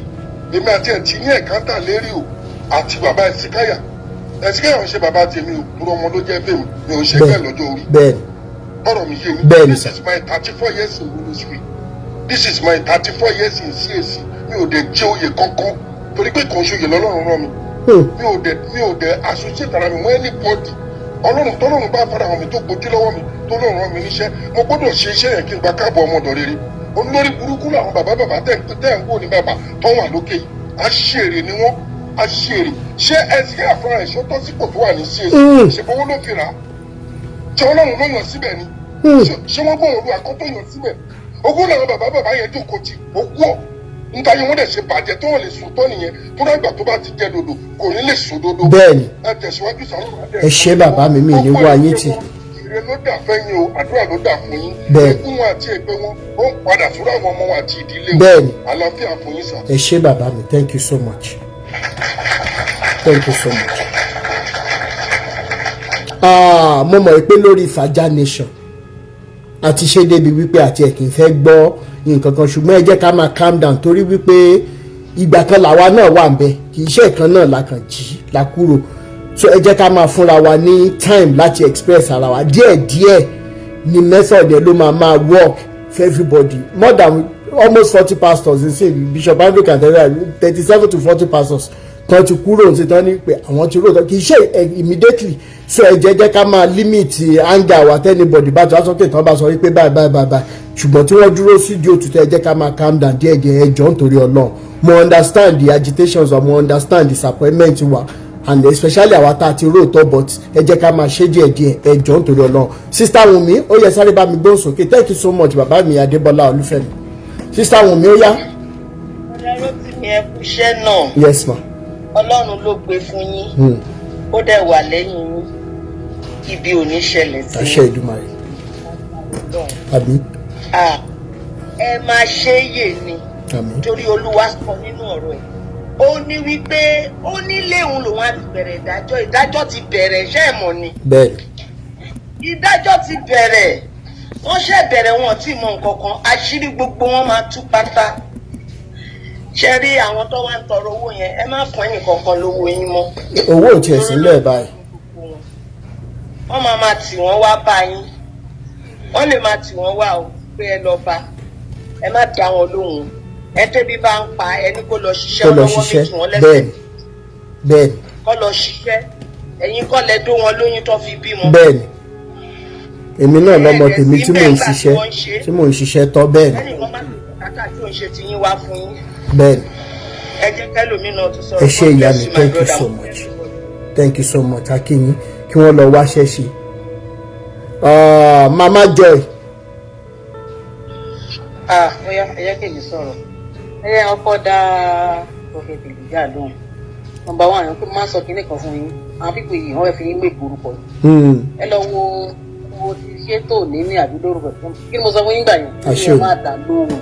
èmi àti ẹ̀ ti ní ẹ̀kántà lérí o, àti bàbá Ẹ̀sìkáyà. Ẹ̀sìkáyà ń ṣe bàbá tèmi o, torí ọmọ ló jẹ́ fèmí, mi ò ṣe bẹ́ẹ̀ lọ́jọ́ orí. Ọ̀rọ̀ mi yé mi. This is my 34 years in ministry. This is my 34 years in CAC. Mi ò dẹ̀ jẹ́ oyè kankan, torí pé kò ń ṣòye lọ́lọ́run rán mi. Mi ò dẹ̀ associate ara mi mọ́ anybody. Ọlọ́run tọ́lọ́run bá fara hàn mi, tó gbojú lọ́wọ́ mi, tó lọ́run rán mi níṣẹ́, mo gbọ́dọ̀ ṣe iṣẹ́ yẹn kí n gba káàbọ̀ ọmọdọ̀ rere. Olórí burúkú làwọn bàbá bàbá tẹ̀ ń wò ní bàbá tó wà lókè yìí. Aṣèrè ni wọ́n, aṣèrè. Ṣé ẹsẹ̀ àfúrà ẹ̀ṣọ́ tó sípò tó wà ní CAC? Ṣe fowó ló fi rà á? Ṣé Ọlọ́run ló yàn síbẹ̀ ni? Ṣé wọ́n gbọ́ òru àkọ́tọ̀ yàn síbẹ̀? Ogún làwọn bàbá bàbá yẹn jókòó tì, ogún ọ̀ níta yẹn, wọ́n dẹ̀ ṣe bàjẹ́ tó wọ́n lè sùn tọ́ nìyẹn, tó dàgbà tó bá ti jẹ dòdò kò ní lè sùn dodo. Ẹ tẹ̀síwájú sàrọ̀. Ẹ ṣé bàbá mi, mi ní wá yín tì. Ire ló dà fẹ́yìn o, àdúrà ló dà fún yín. Ikú wọn àti èpè wọn, ó ń padà sórí àwọn ọmọ wọn àti ìdílé wọn. Àlàáfíà fún yín sà. Ẹ ṣé bàbá mi, thank you so much, thank you so much. Ah, mo mọ̀ pé lórí Fàjà Nation àti ṣe débi wípé àti ẹ̀ kì í fẹ́ gbọ́ nǹkan kan, ṣùgbọ́n ẹ jẹ́ ká máa calm down, torí wípé ìgbà kan làwa náà wà ń bẹ, kì í ṣe ìkan náà la kàn jí la kúrò. So ẹ jẹ́ ká máa fúnra wa ní time láti express ara wa díẹ̀díẹ̀. Ní method yẹn ló máa máa work for everybody. More than almost 40 pastors nsìn, Bishop Anglican, 37 to 40 pastors. Tán ti kúrò ní tán ní pé àwọn ti rò tán, kì í ṣe immediately. So ẹ jẹ́ ká máa limit anger wa. Tí anybody bá ti wá sókè, tán bá sọ wípé báyìí báyìí báyìí báyìí, ṣùgbọ́n tí wọ́n dúró sí di òtútù, ẹ jẹ́ ká máa calm down díẹ̀ díẹ̀. Ẹ jọ̀ọ́, nítorí Ọlọ́run. Mo understand the agitations wa, mo understand disappointment wa, and especially àwa tá a ti róòtọ́, but ẹ jẹ́ ká máa ṣe díẹ̀ díẹ̀. Ẹ jọ̀ọ́, nítorí Ọlọ́run. Sister Wunmi, ó yẹ sáré bá mi gbóhùn sókè. Thank you so much, bàbá mi Adébọ́lá Olúfẹ́mi. Sister Wunmi, ó yá. Ọlọ́run tí mi, ẹ kú iṣẹ́ náà. Yes, ma. Ọlọ́run ló gbé fún yín. Ó dẹ̀ wà lẹ́yìn yín, ibi ò ní ṣẹlẹ̀ sí. Àṣẹ Ìdùmarè, àbí. Ah, ẹ máa ṣe é yè ni. Àmín. Torí Olúwa sọ nínú ọ̀rọ̀ ẹ̀, ó ní wípé ó ní léun lòun á ti bẹ̀rẹ̀ ìdájọ́. Ìdájọ́ ti bẹ̀rẹ̀, ṣé ẹ̀ mọ̀ ni? Bẹ́ẹ̀ni. Ìdájọ́ ti bẹ̀rẹ̀. Wọ́n ṣẹ̀ bẹ̀rẹ̀, wọn ò tí ì mọ nǹkan kan. Àṣírí gbogbo wọn máa tú pátá. Ṣe rí àwọn tó wá ń tọrọ owó yẹn, ẹ má fún ẹnì kankan lówó yín mọ́. Owó ò tiẹ̀ sílẹ̀ báyìí. Wọ́n máa máa tì wọ́n wá bá yín, wọ́n lè máa tì wọ́n wá o pé ẹ lọ bá. Ẹ má dá wọn lóhùn. Ẹ tẹ́bí bá ń pa ẹni, kó lọ ṣiṣẹ́. Kó lọ Ọlọ́wọ́ ṣiṣẹ́. méjì wọn lẹ́sẹ̀. bẹ́ẹ̀ni bẹ́ẹ̀ni Kó lọ ṣiṣẹ́. Ẹ̀yin kọ́ lẹ dó wọn lóyún tó fi bímọ. Bẹ́ẹ̀ni, èmi náà lọ́mọ tèmi tí mò ń ṣiṣẹ́, tí mò ń ṣiṣẹ́ tọ́, bẹ́ẹ̀ni. Ẹnì kan má ti kàkà tí ò ń ṣe ti yín wá fún yín. Ẹ jẹ́ kẹ́lòmínà tún sọ̀rọ̀. Ẹ ṣé, God ìyá bless mi. you, my Thank you brother. so much, thank you so much. Akínyìn kí wọ́n lọ wáṣẹ́ ṣe. Ah, Mama Joy. Ah, bóyá ẹ jẹ́ kí èmi sọ̀rọ̀. Ẹ yẹ ọkọ dá Prophet Elijah lóhùn. Number one, àwọn pé máa ń sọ kinní kan fún yín. Àwọn people yìí, wọ́n fẹ́ fi yín mú èkó orúkọ yìí. Ẹ lọ wo ti ṣé tó ní ní àbí lórúkọ ẹ̀. Kí ni mo sọ fún yín gbà yẹn? Kí Àṣẹ ẹ o. má dà lóhùn.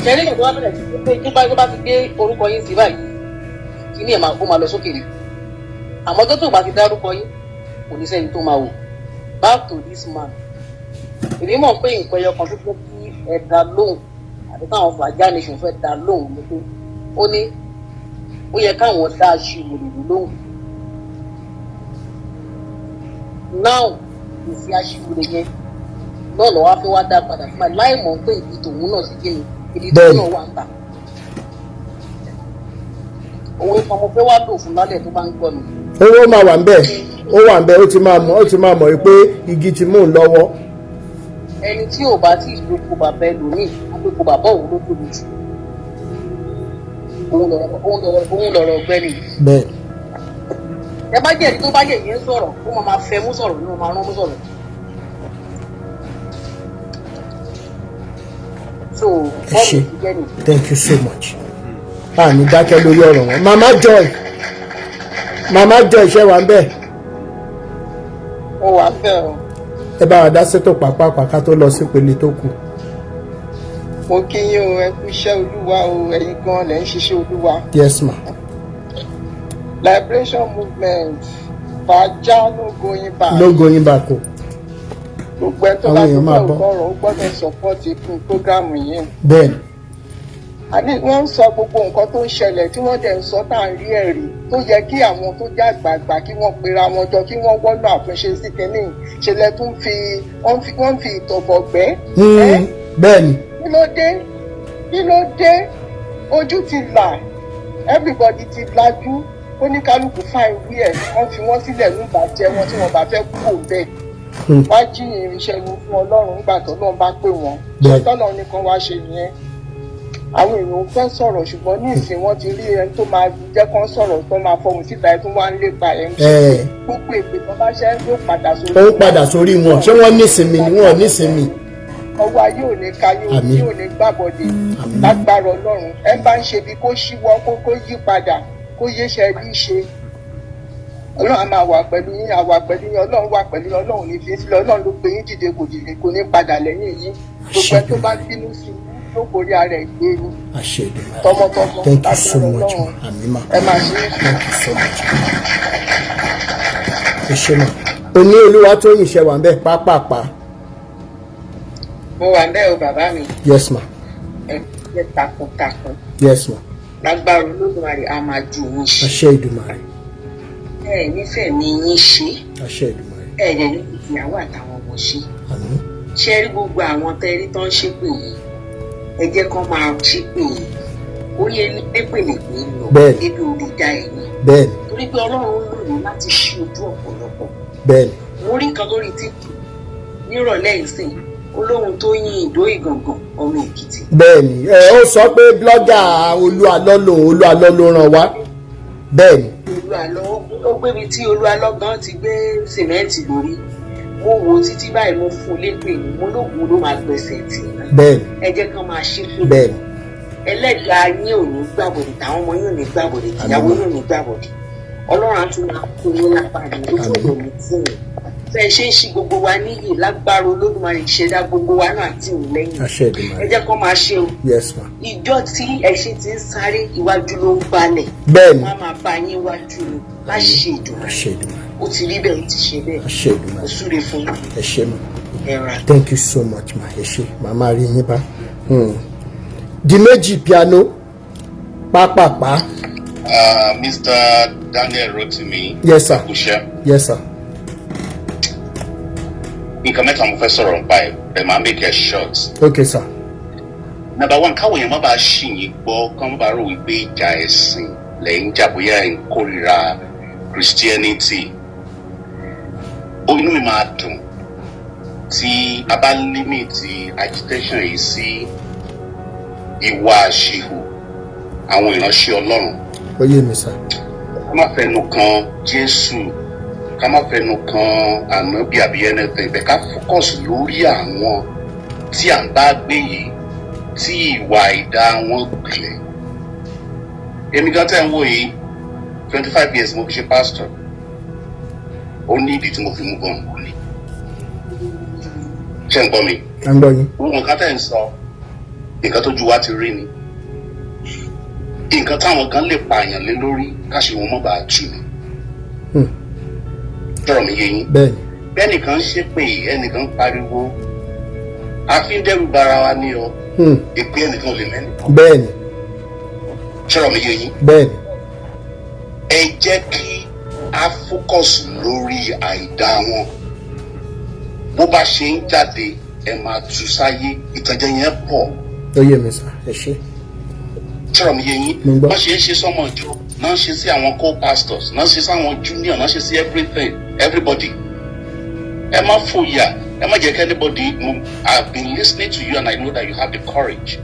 Ṣé nígbà tó bá bẹ̀rẹ̀ sí pé tó bá ti gbé orúkọ yín sí báyìí, kíní ẹ̀ máa ó máa lọ sókè ni. Àmọ́ tó bá ti dárúkọ yín, kò ní sẹ́ni tó máa wò. Back to this man, èmi mọ̀ pé nǹkan ẹyọ kan tó fẹ́ kí ẹ dá lóhùn àti káwọn Fàájà Nation fẹ́ dá lóhùn ni pé ó ní ó yẹ káwọn dá aṣiwèrè lóhùn. Now, ìfi aṣiwèrè yẹn náà lọ́wọ́ á fẹ́ wá dá padà fún mi láì mọ̀ pé ibi tòun náà sí kí ni ibi tòun náà wà ń tà. Òwe kan mo fẹ́ wá lò fún lálẹ́ tó bá ń gbọ́ mi. Owó máa wà ń bẹ̀, ó wà ń bẹ̀, ó ti máa mọ̀ pé igi ti mú un lọ́wọ́. Ẹni tí ò bá tí ì lóko bàbá ẹlòmíì, àpòkò bàbá òun ló tóbi jù. Òun lọ̀rọ̀ ọ̀gbẹ́ni yìí. Ẹ bá jẹ́ ẹni tó bá yẹ̀ yẹn sọ̀rọ̀, ó máa máa fẹ́ mú sọ̀rọ̀ ní, ó máa rán mú sọ̀rọ̀. So Ẹ bọ́ọ̀lù ṣé. ti jẹ́ nìyí. Thank you so much. A ní dákẹ́ lórí ọ̀rọ̀ wọn. Mama Joy, Mama Joy, ṣe wà ń bẹ̀? Mo wà bẹ́ẹ̀ o. Ẹ bá wa dá sétò pàápàá ká tó lọ sípele tó kù. Mo kí yín o, ẹ kú iṣẹ́ Olúwa o. Ẹ̀yin gan lẹ̀ ń ṣiṣẹ́ Olúwa. Yes, ma. Liberation movement, Fàájà, no going back. No going back o. Gbogbo ẹ tó Àwọn bá ti èèyàn máa fẹ́ bọ́. òkọrọ̀, ó gbọ́dọ̀ support fún program yìí. Àní wọ́n ń sọ gbogbo nǹkan tó ń ṣẹlẹ̀, tí wọ́n dẹ̀ ń sọ, tá à ń rí ẹ̀rí tó yẹ kí àwọn tó jẹ́ àgbààgbà kí wọ́n pera wọn jọ, kí wọ́n wọ́nà àtúnṣe sí kínní. Ṣe lẹ tún fi wọ́n fi ìtọ̀bọ̀ gbẹ́. Ẹ́, Kí ló dé? Kí ló dé? Ojú ti là, everybody ti lajú. Oníkálukú fáìn wí ẹ̀, wọ́n fi wọ́n sílẹ̀ ní ìbàjẹ́ wọn tí wọ́n bá fẹ́ kúrò bẹ́ẹ̀. Wá jí irinṣẹ́ wọn fún Ọlọ́run nígbà tó lọ́n bá pè wọ́n. Tọ́lọ́run nìkan wá ṣe nìyẹn. Àwọn èèyàn ò fẹ́ sọ̀rọ̀, ṣùgbọ́n ní ìsìn wọ́n ti rí ẹni tó máa jẹ́ kán sọ̀rọ̀, tó máa fọhùn síta. Ẹ tó wá ń lépa ẹ̀ ń Ẹ gbogbo èpè tó bá ṣẹ́ yóò padà sórí. Ó ń padà sórí wọn. Ṣé wọ́n nísinmi ni? Wọ́n ò nísinmi. Ọwọ́ ayé ò ní ka yóò Àmín. yóò ní gbàbọ̀dé. Àmín. Lágbára Ọlọ́run, ẹ bá ń ṣe bí kó ṣíwọ́, kó yí padà, kó yé ṣe bí ṣe. Ọlọ́run á máa wà pẹ̀lú yín, á wà pẹ̀lú yín. Ọlọ́run wà pẹ̀lú yín, Ọlọ́run ní fi sílẹ̀. Ọlọ́run ló gbé yín dìde, kò dìde, kò ní padà lẹ́yìn yín. Gbogbo ẹ tó bá bínú sí i ló borí ara ẹ̀ gbé ni. Àṣẹ Èdùmàrè. Tọmọtọmọ. Thank you so Lágbára much, Ọlọ́run. ma. Àmín, ma. Ẹ máa ṣe é. Thank you so much. Ẹ ṣé, ma. Oní olúwa tó yìn, ṣe wà ń bẹ̀ pápápá? Mo wà bẹ́ẹ̀ o, bàbá mi. Yes, ma. Ẹ jẹ́ takuntakun. Yes, ma. Lágbára Olódùmarè, a máa ju òun ṣe. Àṣẹ Èdùmàrè. Ẹ nífẹ̀ẹ́ mi yín ṣe. Àṣẹ Èdùmàrè. Ẹ dẹ̀ ní ìyàwó àtàwọn ọmọ ṣe. Àmín. Ṣé rí gbogbo àwọn tẹ́rí tó ń ṣépè yìí, ẹ jẹ́ kán máa ṣépè yìí. Orí elépè lè gbé lọ. Bẹ́ẹ̀ni. Ebi ò lè da ẹ̀yìn. Bẹ́ẹ̀ni. Torí pé Ọlọ́run ń lò yín láti ṣí ojú ọ̀pọ̀lọpọ̀. Bẹ́ẹ̀ni. Mo rí kan lórí TikTok nírọ̀lẹ́ ìsìn, olóhun tó yín Ìdó Ìgàngàn ọmọ Èkìtì. Bẹ́ẹ̀ni, ẹ ó sọ pé blogger Olúalọ́ lòun, Olúalọ́ ló ràn wá. Bẹ́ẹ̀ni. Olúalọ́ ó gbébi tí Olúalọ́ gan ti gbé sìmẹ́ǹtì lórí. Mo wò ó títí báyìí, mo fún un lépè ní, mo lóògùn ló máa gbẹ̀sẹ̀ tì í. Bẹ́ẹ̀ni. Ẹ jẹ́ kán máa ṣe pé. Bẹ́ẹ̀ni. Ẹlẹ́dàá yín ò ní gbàbọ̀dì, táwọn ọmọ yín ò ní gbàbọ̀dì, tìyàwó yín ò ní gbàbọ̀dì. Ọlọ́run á tún máa kó yín lápá ní ojú òde ní tì yín. Bẹ́ẹ̀ ṣe ń ṣe gbogbo wa níyì lágbára Olódùmarè, ìṣẹ̀dá gbogbo wa náà tì í lẹ́yìn. Àṣẹ Èdùmàrè. Ẹ jẹ́ kán máa ṣe o. Yes ma. Ìjọ tí ẹṣin ti ń sáré, iwájú ló ń balẹ̀. Bẹ́ẹ̀ni. Wọ́n á máa bá yín wájú ni láṣẹ Èdùmàrè. Àṣẹ Èdùmàrè. Ó ti rí bẹ́ẹ̀, ó ti ṣe bẹ́ẹ̀. Àṣẹ Èdùmàrè. Ó súre fún yín. Ẹ ṣé ma. Ẹ ra. Thank you so much ma. Ẹ ṣé, màmá rí yín bá. Di méjì piano pápápá. Mr. Daniel Rotimi. Yes sir. Kúṣẹ́. Yes sir. Nǹkan mẹ́ta mo fẹ́ sọ̀rọ̀ nípa ẹ̀, ẹ̀ máa make it short. Okay sir. Number one, káwọn èèyàn má bàa ṣì yín gbọ́, kán má bàa rò wípé ìjà ẹ̀sìn lẹ̀ ń jà, bóyá ẹ̀ ń kórìíra Christianity. Ó inú mi máa dùn tí a bá limit agitation yìí sí ìwà àṣìhù àwọn ìránṣẹ́ Ọlọ́run. Ó yé mi sir. Ká má fẹnu kan Jésù, ká má fẹnu kan ànábì àbí anything bẹ́ẹ̀, ká focus lórí àwọn tí à ń bá gbé yìí tí ìwà ìdá wọn gbilẹ̀. Èmi gan tẹ́ ń wò yìí, 25 years mo fi ṣe pastor. Ó ní ìdí tí mo fi mú gan kú ni. Ṣé ń gbọ́ mi? À ń gbọ́ yín. Gbogbo nǹkan tẹ́ ń sọ, nǹkan tó ju wa ti rí ni, nǹkan táwọn kan lè pààyàn lé lórí káṣí wọn mọ́ bàa tù ní. Tọrọ mi yé yín? Bẹ́ẹ̀ni. Bẹ́ẹ̀nìkan ṣépè, ẹnìkan pariwo, àfi ń dẹ́rù bara wa ní ọ. Èpè ẹnìkan ò lè mẹ́nìkan. Bẹ́ẹ̀ni. Tọrọ mi yé yín? Bẹ́ẹ̀ni. Ẹ jẹ́ kí a focus lórí àìdá wọn. Bó bá ṣe ń jáde, ẹ máa tú sáyé, ìtànjẹ yẹn pọ̀. Ó yé mi sir, ẹ ṣé. Tọrọ mi yé yín? Mo ń gbọ́. Wọ́n ṣe é ṣe sọ́mọ ìjọ náà, ń ṣe sí àwọn co-pastors náà, ń ṣe sí àwọn junior náà, ń ṣe sí everything, everybody. Ẹ má fòyà, ẹ má jẹ́ kí anybody. I have been listening to you and I know that you have the courage.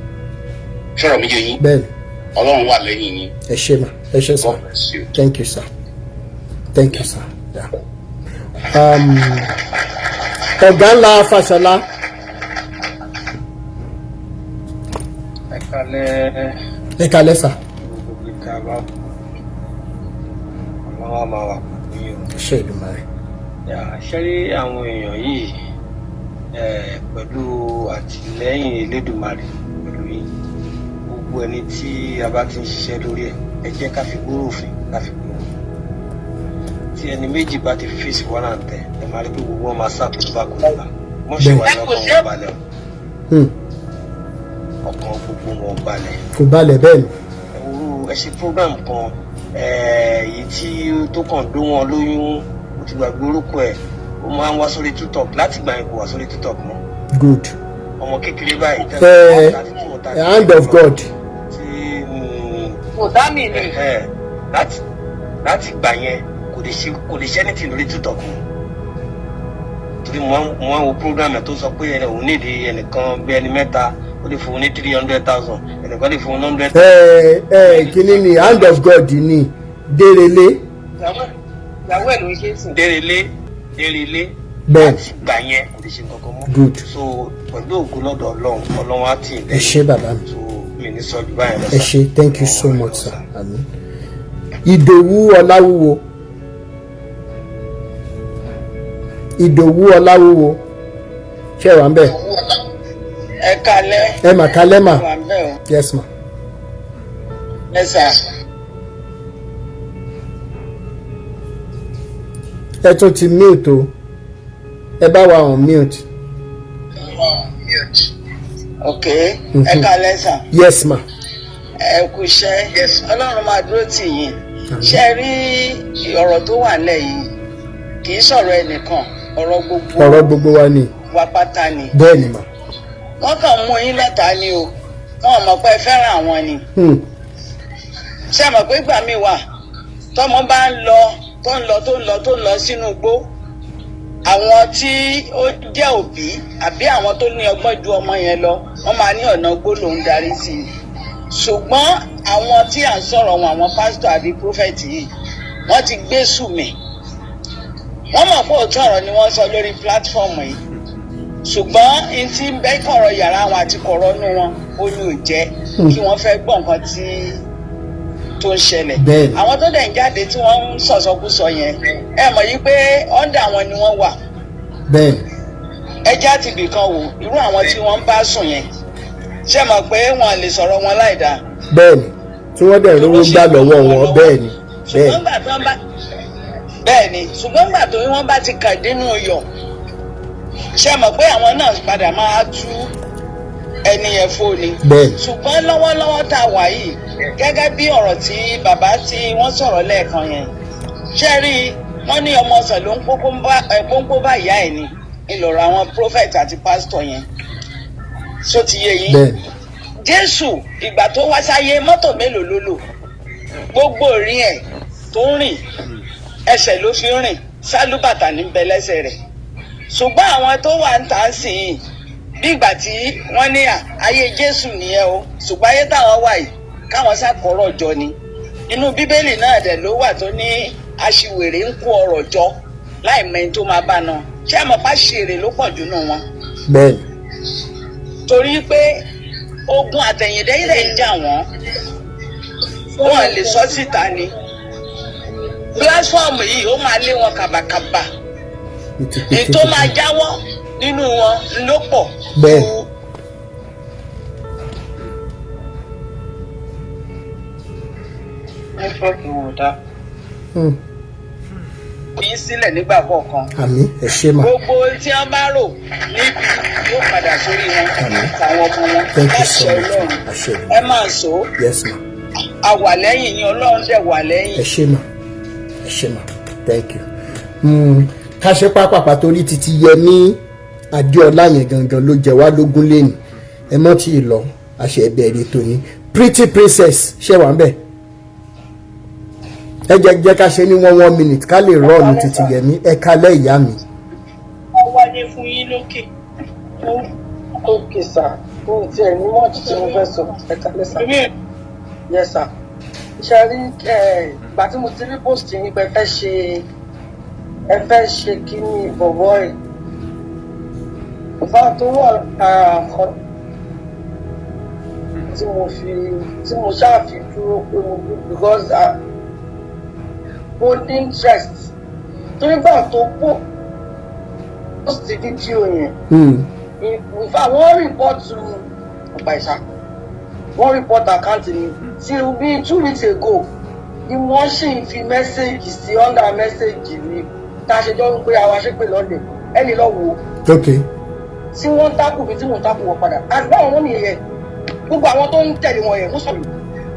Tọrọ mi yé yín? Bẹ́ẹ̀ni. Ọlọ́run wà lẹ́yìn yín. Ẹ ṣé ma, ẹ ṣé sir. God bless you. Thank you sir, thank you sir. Yeah. Ọ̀gá ńlá Fàṣọlá. Ẹ kálẹ́. Ẹ kálẹ́ sir. Gbogbo ìta bá ọlọ́wọ́ máa wà pẹ̀lú yín o. Ẹ ṣé Èdùmàrè. Yà, ṣé rí àwọn èèyàn yìí, pẹ̀lú àtìlẹ́yìn Elédùmarè pẹ̀lú yín, gbogbo ẹni tí a bá ti ń ṣiṣẹ́ lórí ẹ̀, ẹ jẹ́ ká fi gbóró òfin, ká fi gbóró. Tí ẹni méjì bá ti fèsì wọ́n tẹ̀, ẹ máa rí pé gbogbo wọn máa sá kólóbá kólóbá. Wọ́n ṣe wà ní ọkàn wọn balẹ̀ o. Ọkàn gbogbo wọn balẹ̀. Kò balẹ̀, bẹ́ẹ̀ ni. Ẹwúrú ẹ ṣe program kan, èyí tí tó kàn dó wọn lóyún, ó ti gbàgbé orúkọ ẹ̀, ó máa ń wá sórí TikTok. Láti gbà yẹn, kò wá sórí TikTok mọ́. Good. Ọmọ kékeré báyìí. Ẹ hand of God. Tí Kò dá mi ní. Láti gbà yẹn, kò lè ṣe anything lórí TikTok mọ́, torí mo máa ń wo program ẹ̀ tó sọ pé ẹni òun nídìí ẹnìkan bí ẹni mẹ́ta, ó lè fún un ní 300,000, ẹnìkan lè fún un 100. Ẹ ẹ kíní ni hand of God ni Dérelé. Ìyàwó ẹ̀ ló ń ṣe é sìn. Dérelé, Dérelé. Bẹ́ẹ̀. Láti gbà yẹn, kò lè ṣe nǹkan kan mọ́. Good. So pẹ̀lú ògo lọ́dọ̀ Ọlọ́run, Ọlọ́run á tì í Ẹ ṣé bàbá mi. So mi ní sọ ju báyìí lọ. Ẹ ṣé, thank you so much sir. Àmín. Ìdòwú Ọláwúwo, Ìdòwú Ọláwúwo, ṣé ẹ wà ń bẹ̀? Ẹ kalẹ́. Ẹ mà kálẹ́ mà. Wà ń bẹ̀ o. Yes ma. Ẹ sà. Ẹ tún ti mute o, ẹ bá wa on mute. Ok, ẹ kalẹ́ sà. Yes ma. Ẹ kú iṣẹ́, Ọlọ́run máa dúró tì yín. Ṣe rí ọ̀rọ̀ tó wà nílẹ̀ yìí, kì í sọ̀rọ̀ ẹnìkan, ọ̀rọ̀ gbogbo Ọ̀rọ̀ gbogbo wa ni. wa pátá ni. Bẹ́ẹ̀ ni mà. Wọ́n kàn mú yín lọ́tà ni o, wọ́n mọ̀ pé ẹ fẹ́ràn àwọn ni. Ṣé ẹ mọ̀ pé ìgbà míì wà tọmọ bá ń lọ, tó ń lọ, tó ń lọ, tó ń lọ sínú igbó, àwọn tí ó jẹ́ òbí àbí àwọn tó ní ọgbọ́n ju ọmọ yẹn lọ, wọ́n máa ní ọ̀nà igbó lòún darí sí i. Ṣùgbọ́n àwọn tí à ń sọ̀rọ̀ wọn, àwọn pásítọ̀ àbí prophet yìí, wọ́n ti gbé sùmì. Wọ́n mọ̀ pé òótọ́ ọ̀rọ̀ ni wọ́n sọ lórí platform yìí, ṣùgbọ́n n tí ń bẹ́ kọ̀rọ̀ yàrá wọn àti kọ̀rọ̀ nú wọn, ó ní ò jẹ́ kí wọ́n fẹ́ gbọ́ nǹkan tí tó ń ṣẹlẹ̀. Àwọn tó dẹ̀ ń jáde tí wọ́n ń sọ̀sọkúsọ yẹn, ẹ mọ̀ yí pé under wọn ni wọ́n wà. Ẹ já ti bì kan wò, irú àwọn tí wọ́n ń bá sùn yẹn, ṣé mọ̀ pé wọ́n lè sọ̀rọ̀ wọn láì dáa? Bẹ́ẹ̀ni, tí wọ́n dẹ̀ rówó gbà lọ́wọ́ wọn, bẹ́ẹ̀ni, bẹ́ẹ̀ni. Ṣùgbọ́n gbà tó ń bá, bẹ́ẹ̀ni, ṣùgbọ́n gbà tó wọ́n bá ti kàn dínú yọ̀, ṣé mọ̀ pé àwọn náà padà máa tú ẹni yẹn fóni? Ṣùgbọ́n lọ́wọ́lọ́wọ́ tá a wà yìí, gẹ́gẹ́ bí ọ̀rọ̀ tí bàbá tí wọ́n sọ̀rọ̀ lẹ́ẹ̀kan yẹn, ṣé rí i, wọ́n ní ọmọ ọ̀sán ló ń pọ́npọ́ bá ìyá ẹ̀ ní ìlọ̀rọ̀ àwọn prophet àti pastor yẹn, ṣó ti yé yín? Jésù, ìgbà tó wá sáyé, mọ́tò mélòó ló lò? Gbogbo ìrìn ẹ̀ tó ń rìn, ẹsẹ̀ ló fi ń rìn, sálúbàtà ní bẹ lẹ́sẹ̀ rẹ̀. Ṣùgbọ́n àwọn tó wà ń tà ń sìn yìí, bí ìgbà tí wọ́n ní à ayé Jésù nìyẹn o, ṣùgbọ́n ayé táwọn wà yìí, káwọn ṣàkọ́rọ̀ jọ ni. Inú Bíbélì náà dẹ̀ ló wà tó ní aṣiwèrè ń kó ọrọ̀ jọ láì mọ ẹni tó máa bá náà. Ṣé àmọ́ pa ṣèrè ló pọ̀ jù nù wọn? Torí pé ogun àtẹ̀yìndẹ́ ilẹ̀ ń jà wọ́n, wọ́n lè sọ síta ni. Platform yìí, ó máa lé wọn kàbàkàbà. Èyí tó máa jáwọ́ nínú wọn ló pọ̀. Network wọn ò dáa. Yín sílẹ̀ nígbà kọ̀ọ̀kan. Àmín, ẹ ṣé mà. Gbogbo tí wọ́n bá rò níbi yóò padà sórí wọn àtàwọn ọmọ wọn. Thank you so Láṣẹ much. Ọlọ́run. Àṣẹ. Ẹ máa sọ. Yes ma. A wà lẹ́yìn yín, Ọlọ́run dẹ̀ wà lẹ́yìn. Ẹ ṣé mà, ẹ ṣé mà, thank you. Ká ṣe pápápá torí títí Yẹmí Adéọlá yẹn gangan ló jẹ wá lógún lẹ́nu. Ẹ mọ́ tí ì lọ, àṣẹ ìbẹ̀rẹ̀ tòní. Pretty Princess, ṣé wà ń bẹ̀? Ẹ jẹ́ ká ṣe ní one one minute ká lè rọ́ọ̀nù títí Yẹmí. Ẹ kalẹ́, ìyá mi. Ó wáyé fún yín lókè. Ok sir, mi ò tiẹ̀ ní much tí mo fẹ́ sọ. Ẹ kalẹ́ sir. Yes sir. Ṣe rí ìgbà tí mo ti rí post yín pé ẹ fẹ́ ṣe kíní bọ̀bọ̀ ẹ̀, ìfà tó wà lára nǹkan tí mo fi tí mo ṣáà fi dúró pé mo because mo ní interest, torí gbà tó post fídíò yẹn, in fact, wọ́n report ọ̀pá ìṣá, wọ́n report account mi till bí 2 weeks ago ni wọ́n sì ń fi message sí under message mi tá a ṣe jọ ń pé àwa ṣépè lọ́dẹ̀ ẹni lọ́ wo tí wọ́n ń tákù mi, tí mò ń tákù wọ́n padà, àti báwọn wọ́n mi yẹ gbogbo àwọn tó ń tẹ̀lé wọn yẹn mú sọ̀rọ̀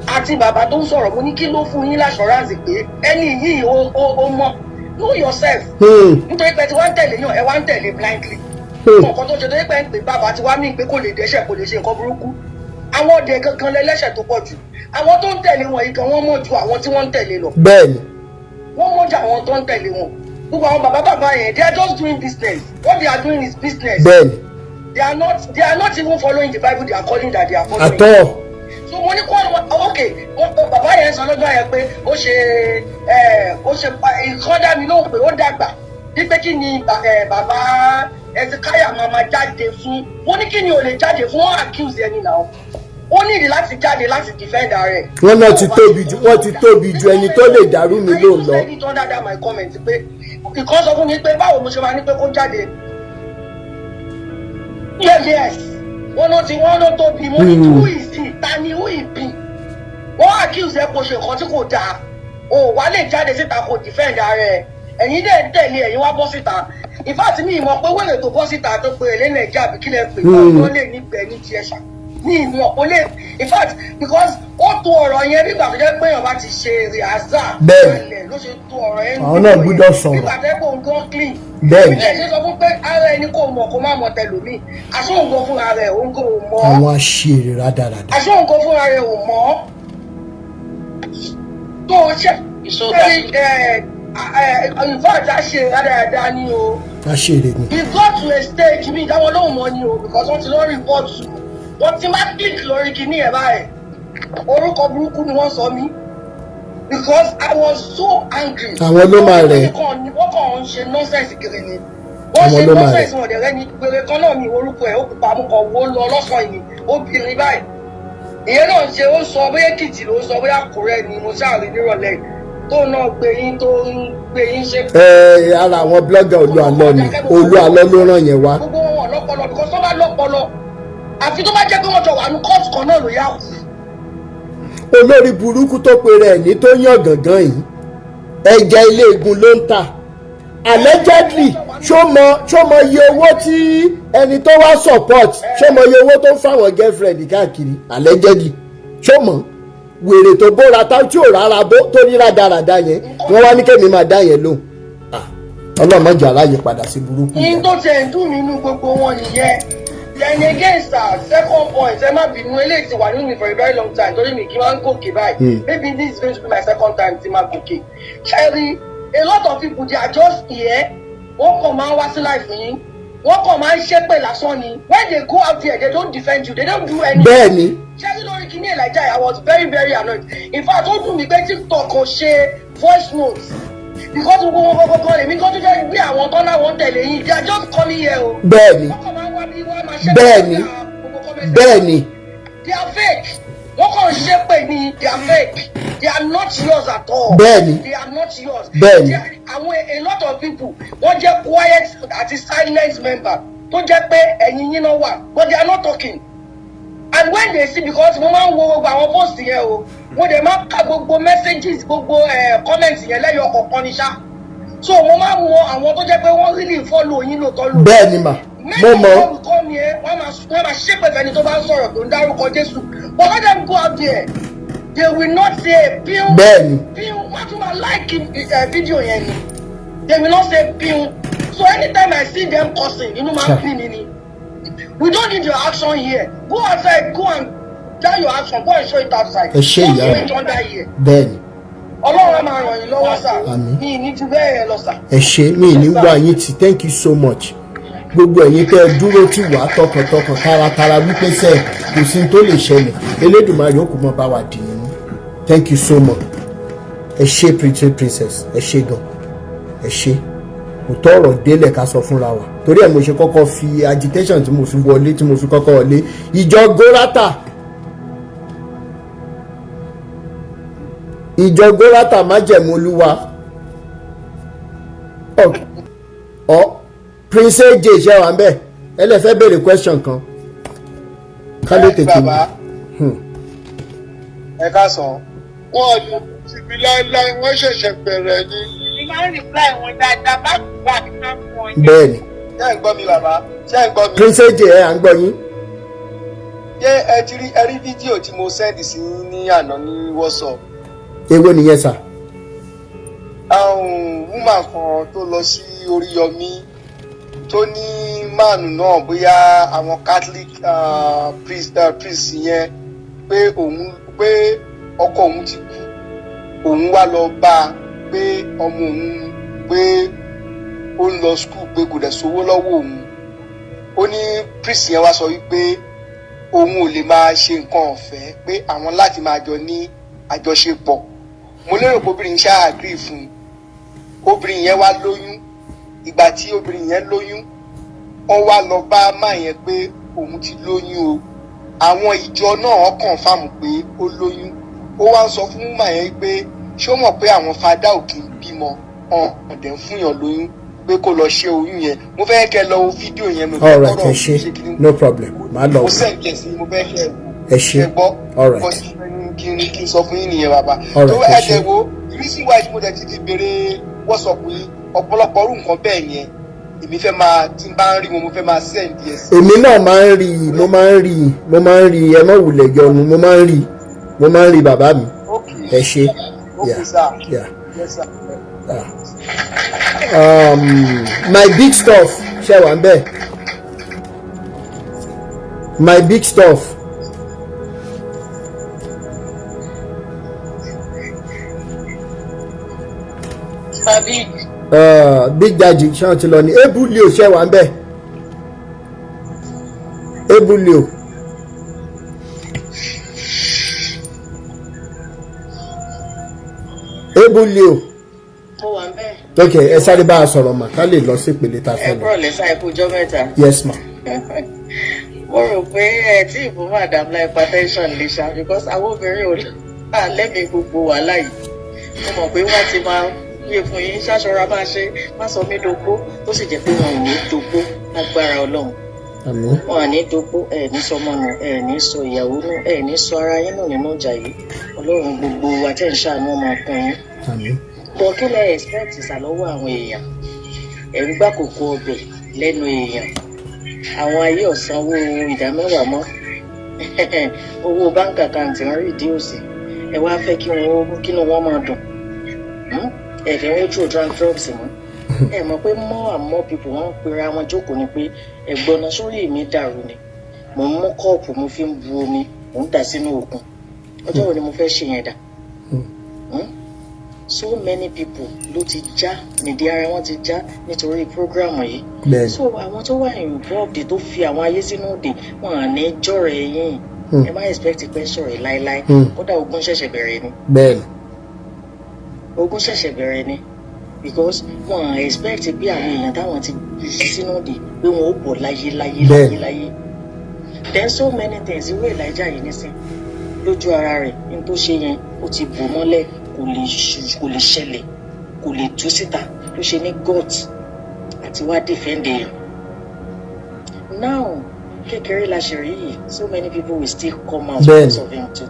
àti bàbá tó ń sọ̀rọ̀. Mo ní kí ló fún yín l'assurance pé ẹni yìí ó mọ̀? Know yourself. Nítorí pé tí wọ́n ń tẹ̀lé yàn, ẹ wá ń tẹ̀lé blindly. Nǹkan tó ṣe, torí pé ń pè bàbá tí wàá mí pé kò lè dẹ́ṣẹ̀, kò lè ṣe nǹkan burúkú. Àwọn ọdẹ kankan lẹ́lẹ́ṣẹ̀ tó pọ̀ jù. Àwọn tó ń tẹ̀lé wọn yìí gan, wọ́n mọ̀ ju àwọn tí wọ́n ń tẹ̀lé lọ. Wọ́n mọ̀ ju àwọn tó ń tẹ̀lé wọn. Gbogbo àwọn bàbá bàbá yẹn, they are just doing business. What they are doing is business. They are not even following the Bible they are calling that they are following. Àtọ́. So mo ní kó, ok, bàbá yẹn sọ lọ́jọ́ yẹn pé ó ṣe ìkan dá mi lóhùn pé ó dàgbà wípé kí ni bàbá Ẹ̀sìnkáyà máa jáde fún. Mo ní kí ni ò lè jáde fún? Wọn accuse ẹni náà, ó ní ìdí láti jáde láti defend ara ẹ̀. Wọ́n náà ti tóbi ju, wọ́n ti tóbi ju ẹni tó lè dàrú mi lóun lọ. I said it under that my comment pé ìkan sọ fún mi pé báwo mo ṣe máa ní pé kó jáde. Yes, wọ́n ló ti wọ́n ló tóbi. Mo ní who is he? Ta ni who he be? Wọ́n accuse ẹ kò ṣe nǹkan tí kò dáa, o wá lè jáde síta kò defend ara ẹ. Ẹ̀yin dẹ̀ ń tẹ̀lé, ẹ̀yin wá bọ́ síta. In fact, mi ìmọ̀ pé wẹ́rẹ̀ tó bọ́ síta tó pe èlé Nàìjíríà bí kílẹ̀ pé wọ́n lè nígbẹ̀ẹ́ ní tiẹ̀ ṣá ní ìmọ̀ kó lè. In fact, because ó tó ọ̀rọ̀ yẹn nígbà tó jẹ́ pé èèyàn bá ti ṣe rehearsal kalẹ̀ ló ṣe tó ọ̀rọ̀ yẹn. Àwọn náà gbúdọ̀ sọ̀rọ̀. Nígbà tó yẹ kó ń gan clean. Ìjẹ́ ṣe sọ fún pé ara ẹni kò mọ̀ kó má mọ̀ tẹlòmíì, àṣọ fúnra rẹ̀ òun kò mọ̀. Àwọn aṣèrè rádaràda. Àṣọ fúnra rẹ̀ ò mọ̀. Tó o ṣe ẹ ẹ, in fact, a ṣe dáadáa ni o. A ṣe èrè ni. It got to a stage, mi ìdáwọ́ lóhùn mọ́ ni o, because wọ́n ti lọ report wọ́n ti má click lórí kinní ẹ̀ báyìí, orúkọ burúkú ni wọ́n sọ mí, because I was so angry. Àwọn ló máa rẹ̀. Wọ́n kàn ń ṣe nonsense kiri ni. Wọ́n Àwọn ṣe ló máa nonsense rẹ̀. Wọn dẹ̀ rẹ́ni gbèrè kan náà mi, orúkọ ẹ̀ ó pupa, mú kan wo lọ lọ́sàn-án yìí, obìnrin báyìí. Ìyẹn náà ń ṣe, ó sọ bóyá Èkìtì ló ń sọ, bóyá Àkúrẹ́ ni, mo ṣáà rí nírọ̀lẹ́ yìí tó náà gbé yín, tó ń gbé yín ṣe. Ẹ ara àwọn blogger Olú Àlọ ni, Olú Àlọ ló ràn yẹn wá. Gbogbo wọn lọ́pọlọ, because tó bá lọ́pọlọ, àfi tó bá jẹ́ pé wọ́n jọ wà ní kóòtù kan náà ló yá kù. Olórí burúkú tó pe rẹ̀ ní tó yàn gàngán yìí, ẹja ilé egun ló ń tà allegedly. Ṣó mọ iye owó tí ẹni tó wá support, ṣó mọ iye owó tó ń fáwọn girlfriend káàkiri allegedly? Ṣó mọ wèrè tó bóra tá tí ò rárá bó tó ní rádaràda yẹn? Wọ́n wá ní kémi máa dá yẹn lóhùn. Ah, ọlọ́mọdé aláyè padà sí burúkú Yín yẹn. tó tiẹ̀ ń dùn mí nínú gbogbo wọn nìyẹn. Then again, sir, second point, ẹ má bínú, eléyìí ti wà nínú mi for a very long time, torí mi kì í máa ń gòkè báyìí. Maybe this is going to be my second time tí máa gòkè. Ṣẹ́rí, a lot of people, they are just here, wọ́n kàn máa ń wá sí life yín, wọ́n kàn máa ń ṣépè lásán ni. When they go out there, they don't defend you, they don't do anything. Bẹ́ẹ̀ni. Ṣẹ́rí, lórí kíní Elijah, I was very, very annoyed. In fact, ó dùn mí pé TikTok kò ṣe voice notes, because gbogbo wọn kọ́kọ́ lèmi kó tó jẹ́ gbé àwọn tán láwọn ń tẹ̀lé yín, they are just coming here o. Bẹ́ẹ̀ni bẹ́ẹ̀ni bẹ́ẹ̀ni. They are fake. Wọ́n kàn ń ṣépè ní, they are fake, they are not yours at all. They are not yours. Àwọn a lot of people, wọ́n jẹ́ quiet àti silent member tó jẹ́ pé ẹ̀yin yín náà wà, but they are not talking. And when they see, because mo máa ń wo gbogbo àwọn post yẹn o, mo dẹ̀ máa ń ka gbogbo messages, gbogbo comments yẹn lẹ́yọ kọ̀ọ̀kan ní ṣá. So mo máa ń mọ àwọn tó jẹ́ pé wọ́n really follow yín lóòótọ́ lóòótọ́. Bẹ́ẹ̀ni mà, mo mọ̀. Many people come here, wọ́n máa ṣépè fẹ́ni tó bá ń sọ̀rọ̀, tó ń dárúkọ Jésù, but let them go out there, they will not say piu. Piu. Wọ́n tún máa like video yẹn ni. They will not say piu. So anytime I see them cursing, inú máa ń bí mi ni. We don't need your action here. Go outside, go and tell your action, go and show it outside. Ẹ ṣé, Don't ìyá do mi. it under here. Ọlọ́run á máa ràn yín lọ́wọ́, sir. Àmín. Mi ì ní ju bẹ́ẹ̀ lọ, sir. Ẹ ṣé, mi ní wá yín tì. Thank you so much, gbogbo ẹ̀yin tẹ́ ẹ dúró tì wá tọkàntọkàn, taratara, wípé sẹ́ kò sí tó lè ṣẹlẹ̀, Elédùmarè ó kò mọ bá wa dì í mú. Thank you so much. Ẹ ṣé, pretty princess, ẹ ṣé gan, ẹ ṣé. Òótọ́ ọ̀rọ̀ délẹ̀ ká sọ fúnra wa. Torí ẹ̀ mo ṣe kọ́kọ́ fi agitation tí mo fi wọlé, tí mo fi kọ́kọ́ wọlé ìjọ Górátà, ìjọ Górátà Májẹ̀mú Olúwa. Ọ Prince AJ, ṣe wà ń bẹ̀? Ẹ lè fẹ́ béèrè question kan ká ló tètè Bàbá, ẹ káàsán. Wọn ò lè síbi láéláé, wọ́n ṣẹ̀ṣẹ̀ bẹ̀rẹ̀ ni. Èmi máa ń reply wọn dáadáa, back to back máa ń fún wọn yẹn. Bẹ́ẹ̀ni. Ṣé ẹ ń gbọ́ mi, bàbá? Ṣé ẹ ń gbọ́ mi? Prince AJ, ẹ à ń gbọ́ yín. Ṣé ẹ ti rí, ẹ rí fídíò tí mo send sí yín ní àná ní WhatsApp? Èwo nìyẹn, sir? Àwọn woman kan tó lọ sí Oríyọmí, tó ní máàlù náà, bóyá àwọn Catholic priest yẹn, pé òun, pé ọkọ òun ti kú, òun wá lọ bá a pé ọmọ òun, pé ó ń lọ school, pé kò dẹ̀ sówó lọ́wọ́ òun. Ó ní priest yẹn wá sọ wípé òun ò lè máa ṣe nǹkan ọ̀fẹ́, pé àwọn láti máa jọ ní àjọṣepọ̀. Mo lérò pé obìnrin ṣáà agree fún un. Obìnrin yẹn wá lóyún. Ìgbà tí obìnrin yẹn lóyún, wọ́n wá lọ bá máa yẹn pé òun ti lóyún o. Àwọn ìjọ náà confirm pé ó lóyún. Ó wá ń sọ fún máa yẹn pé ṣé ó mọ̀ pé àwọn fada ò kì í bímọ, ọ̀dẹ̀ ń fúnyàn lóyún, pé kó lọ ṣe oyún yẹn. Mo fẹ́ kẹ́ lọ wo fídíò yẹn, mi ò fẹ́ All right. kọ́rọ̀ Ẹ ṣé, no problem, màá lọ mo wò. Send ẹ̀ sí, mo fẹ́ kẹ́ Ẹ ṣé. ẹ gbọ́. All right. Kọ́ sí kí n sọ fún yín nìyẹn, bàbá. All right, Tó ẹ ẹ ṣé. dẹ̀ wo reason why mo dẹ̀ ti fi béèrè WhatsApp yín, ọ̀pọ̀lọpọ̀ orú nǹkan bẹ́ẹ̀ yẹn, èmi fẹ́ máa, tí n bá ń rí wọn, mo fẹ́ máa send ẹ̀ sí. Èmi náà máa ń rí i, mo máa ń rí i, mo máa ń rí i. Ẹ má wulẹ̀ yọnu, mo máa ń rí i, mo máa ń rí i, bàbá mi. Ẹ ṣé. Okay, Yeah. sir. Yeah. Yes, sir. Ah. My big stuff, ṣe wà ń bẹ̀? My big stuff. Mr. Big. Big Daddy ṣé ti lọ ní Ebulio, ṣe wà ń bẹ̀? Ebulio. Ebulio. Mo wà ń bẹ̀. Ok, ẹ sáré bá a sọ̀rọ̀ mà, ká lè lọ sí ìpele tá a Ẹ fẹ́ lọ. kúrò lẹ́sà, ẹ kú ọjọ́ mẹ́ta. Yes, ma. Mo rò pé ẹ tí ìfún madam la hypertension lè ṣá, because àwọn obìnrin ò lè lẹ́mìí gbogbo wàhálà yìí. Mo mọ̀ pé wọ́n ti máa gbé fún yín, ṣáṣọra máa ṣe má sọ mí dopó, tó sì jẹ́ pé wọn ò ní dopó lágbára Ọlọ́run. Àmín. Wọn à ní dopó, ẹ ní sọmọ nù, ẹ ní sọ ìyàwó nù, ẹ ní sọ ara yín nù nínú ìjà yìí. Ọlọ́run gbogbo wa tẹ̀ ń ṣàánú ọmọ ọkùnrin. Àmín. Bọ̀ kí lẹ expect sà lọ́wọ́ àwọn èèyàn? Ẹ̀ ń gbà kókó ọbẹ̀ lẹ́nu èèyàn. Àwọn ayé ọ̀sánwó ìdá mẹ́wàá mọ́. Owó bank account ń rí ìdí òsì. Ẹ wá fẹ́ kí wọ́n kínú wọn máa dùn. Ẹ fẹ́ wọ́n throw drunk drugs mọ́. Ẹ mọ̀ pé more and more people wọ́n ń pera wọn jókòó ni pé ẹ̀gbọ́n náà sórí mi dàrú ni. Mo ń mú kọ́ọ̀pù, mo fi ń bu omi, mo ń dà sínú òkun. Ọjọ́ wo ni mo fẹ́ ṣe yẹn dà? So many people ló ti já nídìí ara wọn, ti já nítorí program yìí. So àwọn tó wà involved, tó fi àwọn ayé sínú òde, wọn à ní jọ̀rọ̀ ẹ̀yìn. Ẹ má expect pé sọ̀rọ̀ láéláé. Kódà ogun ṣẹ̀ṣẹ̀ bẹ̀rẹ̀ ni. Ogun ṣẹ̀ṣẹ̀ bẹ̀rẹ̀ ni, because wọn à expect pé àwọn èèyàn táwọn ti fi sínú òde pé wọn ó bọ̀ láyé láyé láyé láyé. Then so many things, irú Elijah yìí nísìn, lójú ara rẹ̀ ní tó ṣe yẹn, ó ti bò mọ́lẹ̀, kò lè ṣẹlẹ̀, kò lè tú síta, ló ṣe ní gut àti wá defend èèyàn. Now kékeré la ṣe rí yìí, so many people will still come out because of him too.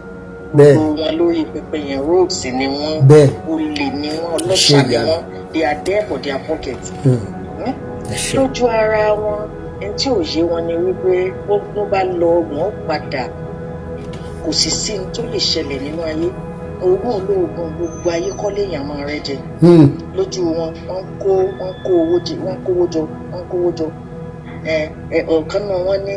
Gbogbo wọn lórí pẹpẹ yẹn, rogues ni wọn, olè ni wọn, ọlọ́ṣà ni wọn. They are there for their pocket. Lójú ara wọn, ẹni tí ò yé wọn ni wípé gbogbo bá lọ, wọn padà, kò sì sí ní tó lè ṣẹlẹ̀ nínú ayé. Ogún olóògùn gbogbo ayé kọ́ léèyàn máa rẹ́ jẹ. Lójú wọn, wọ́n kó owó jẹ, wọ́n kówó jọ, wọ́n kówó jọ. Ẹ ẹ ọ̀kan náà wọ́n ní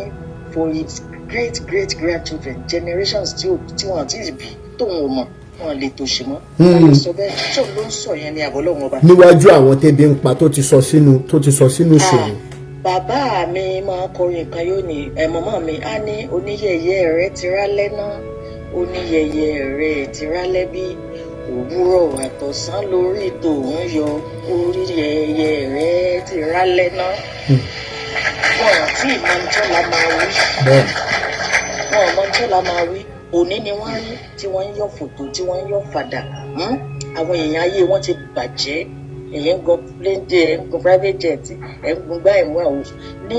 for his great great grandchildren, generations tí wọ́n ti bí tóun ò mọ̀, wọn lè tòṣì mọ́. Wọ́n lè sọ bẹ́ẹ̀ tó ló ń sọ yẹn ní àbọ̀lọ́wọ́n ọba. Níwájú àwọn tẹ́bi ń pa, tó ti sọ sínú ìṣòro. Bàbá mi máa kọrin kan, yóò ní ẹ mọ̀mọ́ mi á ní, "Oníyẹ̀yẹ́ rẹ ti rálẹ́ náà, oníyẹ̀yẹ́ rẹ ti rálẹ́ bí òwúrọ̀ àtọ̀sán lórí tòun yọ, orí yẹ̀yẹ́ rẹ ti rálẹ́ náà." Wọn ò tí ì mọ ohun tó la máa wí. Wọn ò mọ ohun tó la máa wí. Òní ni wọ́n rí tí wọ́n ń yọ̀ fòtò, tí wọ́n ń yọ̀ fàdà. Àwọn èèyàn ayé wọn ti bàjẹ́. Ẹ̀yẹ́ ń gun plane jet, ẹ̀ ń gun private jet, ẹ̀ ń gun gbá ìmú àwọn ní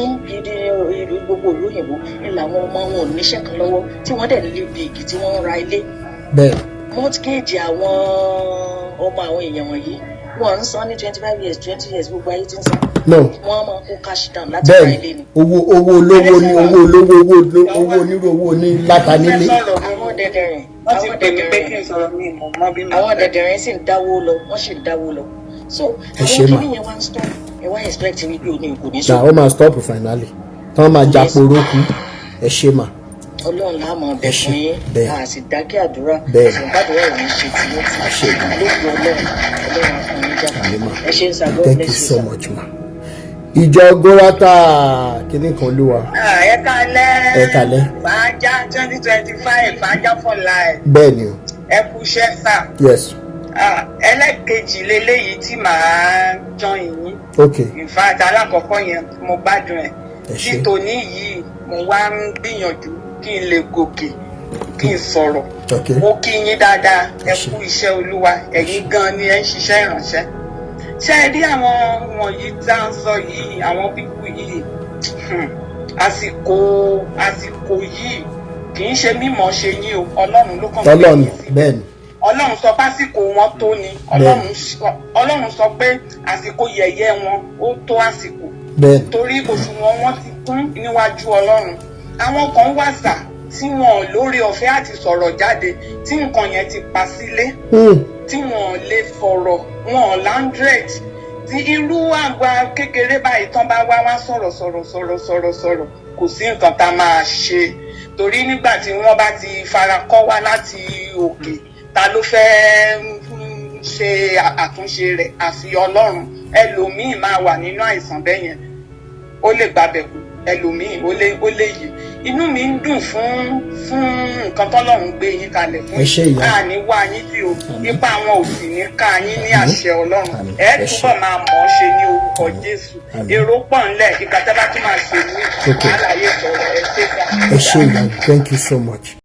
ìlú gbogbo ìlú òyìnbó ní làwọn ọmọ wọn ò níṣẹ́ kan lọ́wọ́, tí wọ́n dẹ̀ lè bí igi tí wọ́n ń ra ilé. Mortgage àwọn ọmọ àwọn èèyàn wọ̀nyí, wọ́n ń san ní 25 years, 20 years, gbogbo ayé ti ń san. No. Wọ́n máa kó cash down láti ra ilé ni. Owó olówó ní owó olówó, owó onírú, owó ní láta nílé. Àwọn dẹ̀dẹ̀rìn sì ń dáwó lọ, wọ́n sì ń dáwó lọ. So àwọn kìíní yẹn wá ń stop, ẹ wá expect wípé òní kò ní sọ. Ó máa stop finally, tí wọ́n máa japoró kú. Ẹ ṣe mà. Ọlọ́run á máa bẹ̀ fún yín, a sì dákẹ́ àdúrà, àgbàdúrà ò ní ṣe tí yín tì lóògùn Ọlọ́run. Ọlọ́run á fún yín jà. Ẹ ṣe ń sà, God Thank bless you you so sir. much, ma. Ìjọ Gorata kìíní kan ló wà. Ẹ kalẹ́. Ẹ kalẹ́. Fàájà 2025, fàájà for life. Bẹ́ẹ̀ ni o. Ẹ kú iṣẹ́ sà. Yes. Ẹlẹ́kejì leléyìí tí màá join yín. In fact, alákọ̀ọ́kọ́ yẹn mo gbádùn ẹ̀. Ẹ ṣé. Tí tòní yìí, mo wá ń gbìyànjú kí n lè gòkè, kí n sọ̀rọ̀. Mo kí yín dáadáa, ẹ kú iṣẹ́ Olúwa, ẹ̀yin gan ni ẹ ń ṣiṣẹ́ ìrànṣẹ́. Ṣé ẹ rí àwọn wọ̀nyí tá à ń sọ yìí, àwọn people yìí, àsìkò yìí kì í ṣe mímọ̀ ṣe yín o, Ọlọ́run ló kàn pé Tọ́lọ́nù yín sí. Bẹ́ẹ̀ ni. Ọlọ́run sọ pásìkò wọn tó ni. Ọlọ́run sọ pé àsìkò yẹ̀yẹ́ wọn ó tó àsìkò, torí òṣùwọ̀n wọn ti kún níwájú Ọlọ́run. Àwọn kan wà sà tí wọn ò lórí ọ̀fẹ́ àti sọ̀rọ̀ jáde, tí nǹkan yẹn ti pa sílé, tí wọn ò lè fọ̀rọ̀, wọn ò landred, tí irú àgbà kékeré báyìí tán bá wá wá sọ̀rọ̀ sọ̀rọ̀ sọ̀rọ̀ sọ̀rọ̀ sọ̀rọ̀, kò sí nǹkan tá a máa ṣe, torí nígbà tí wọ́n bá ti fara kọ́ wá láti òkè, ta ló fẹ́ ṣe àtúnṣe rẹ̀ àfi Ọlọ́run. Ẹlòmíì máa wà nínú àìsàn bẹ́ẹ̀ yẹn, ó lè gbàbẹ̀ kú, ẹlòmíì ó lè yè. Inú mi ń dùn fún nǹkan tọ́lọ́run gbé yín kalẹ̀ fún. Ẹ ṣé, ìyá. Àní wá yín tí o, ipa àwọn ò sì ní ká yín ní àṣẹ Ọlọ́run. Àmín. Ẹ Ẹ ṣé. túbọ̀ máa mọ̀ ọ́ ṣe ní orúkọ Jésù. Àmín. Èrò pọ̀ ńlẹ̀, ìgbà tẹ́ bá tún máa ṣe ní àlàyé sọ̀rọ̀. Ẹ ṣé gan. Ẹ ṣé, ìyá. Thank you so much.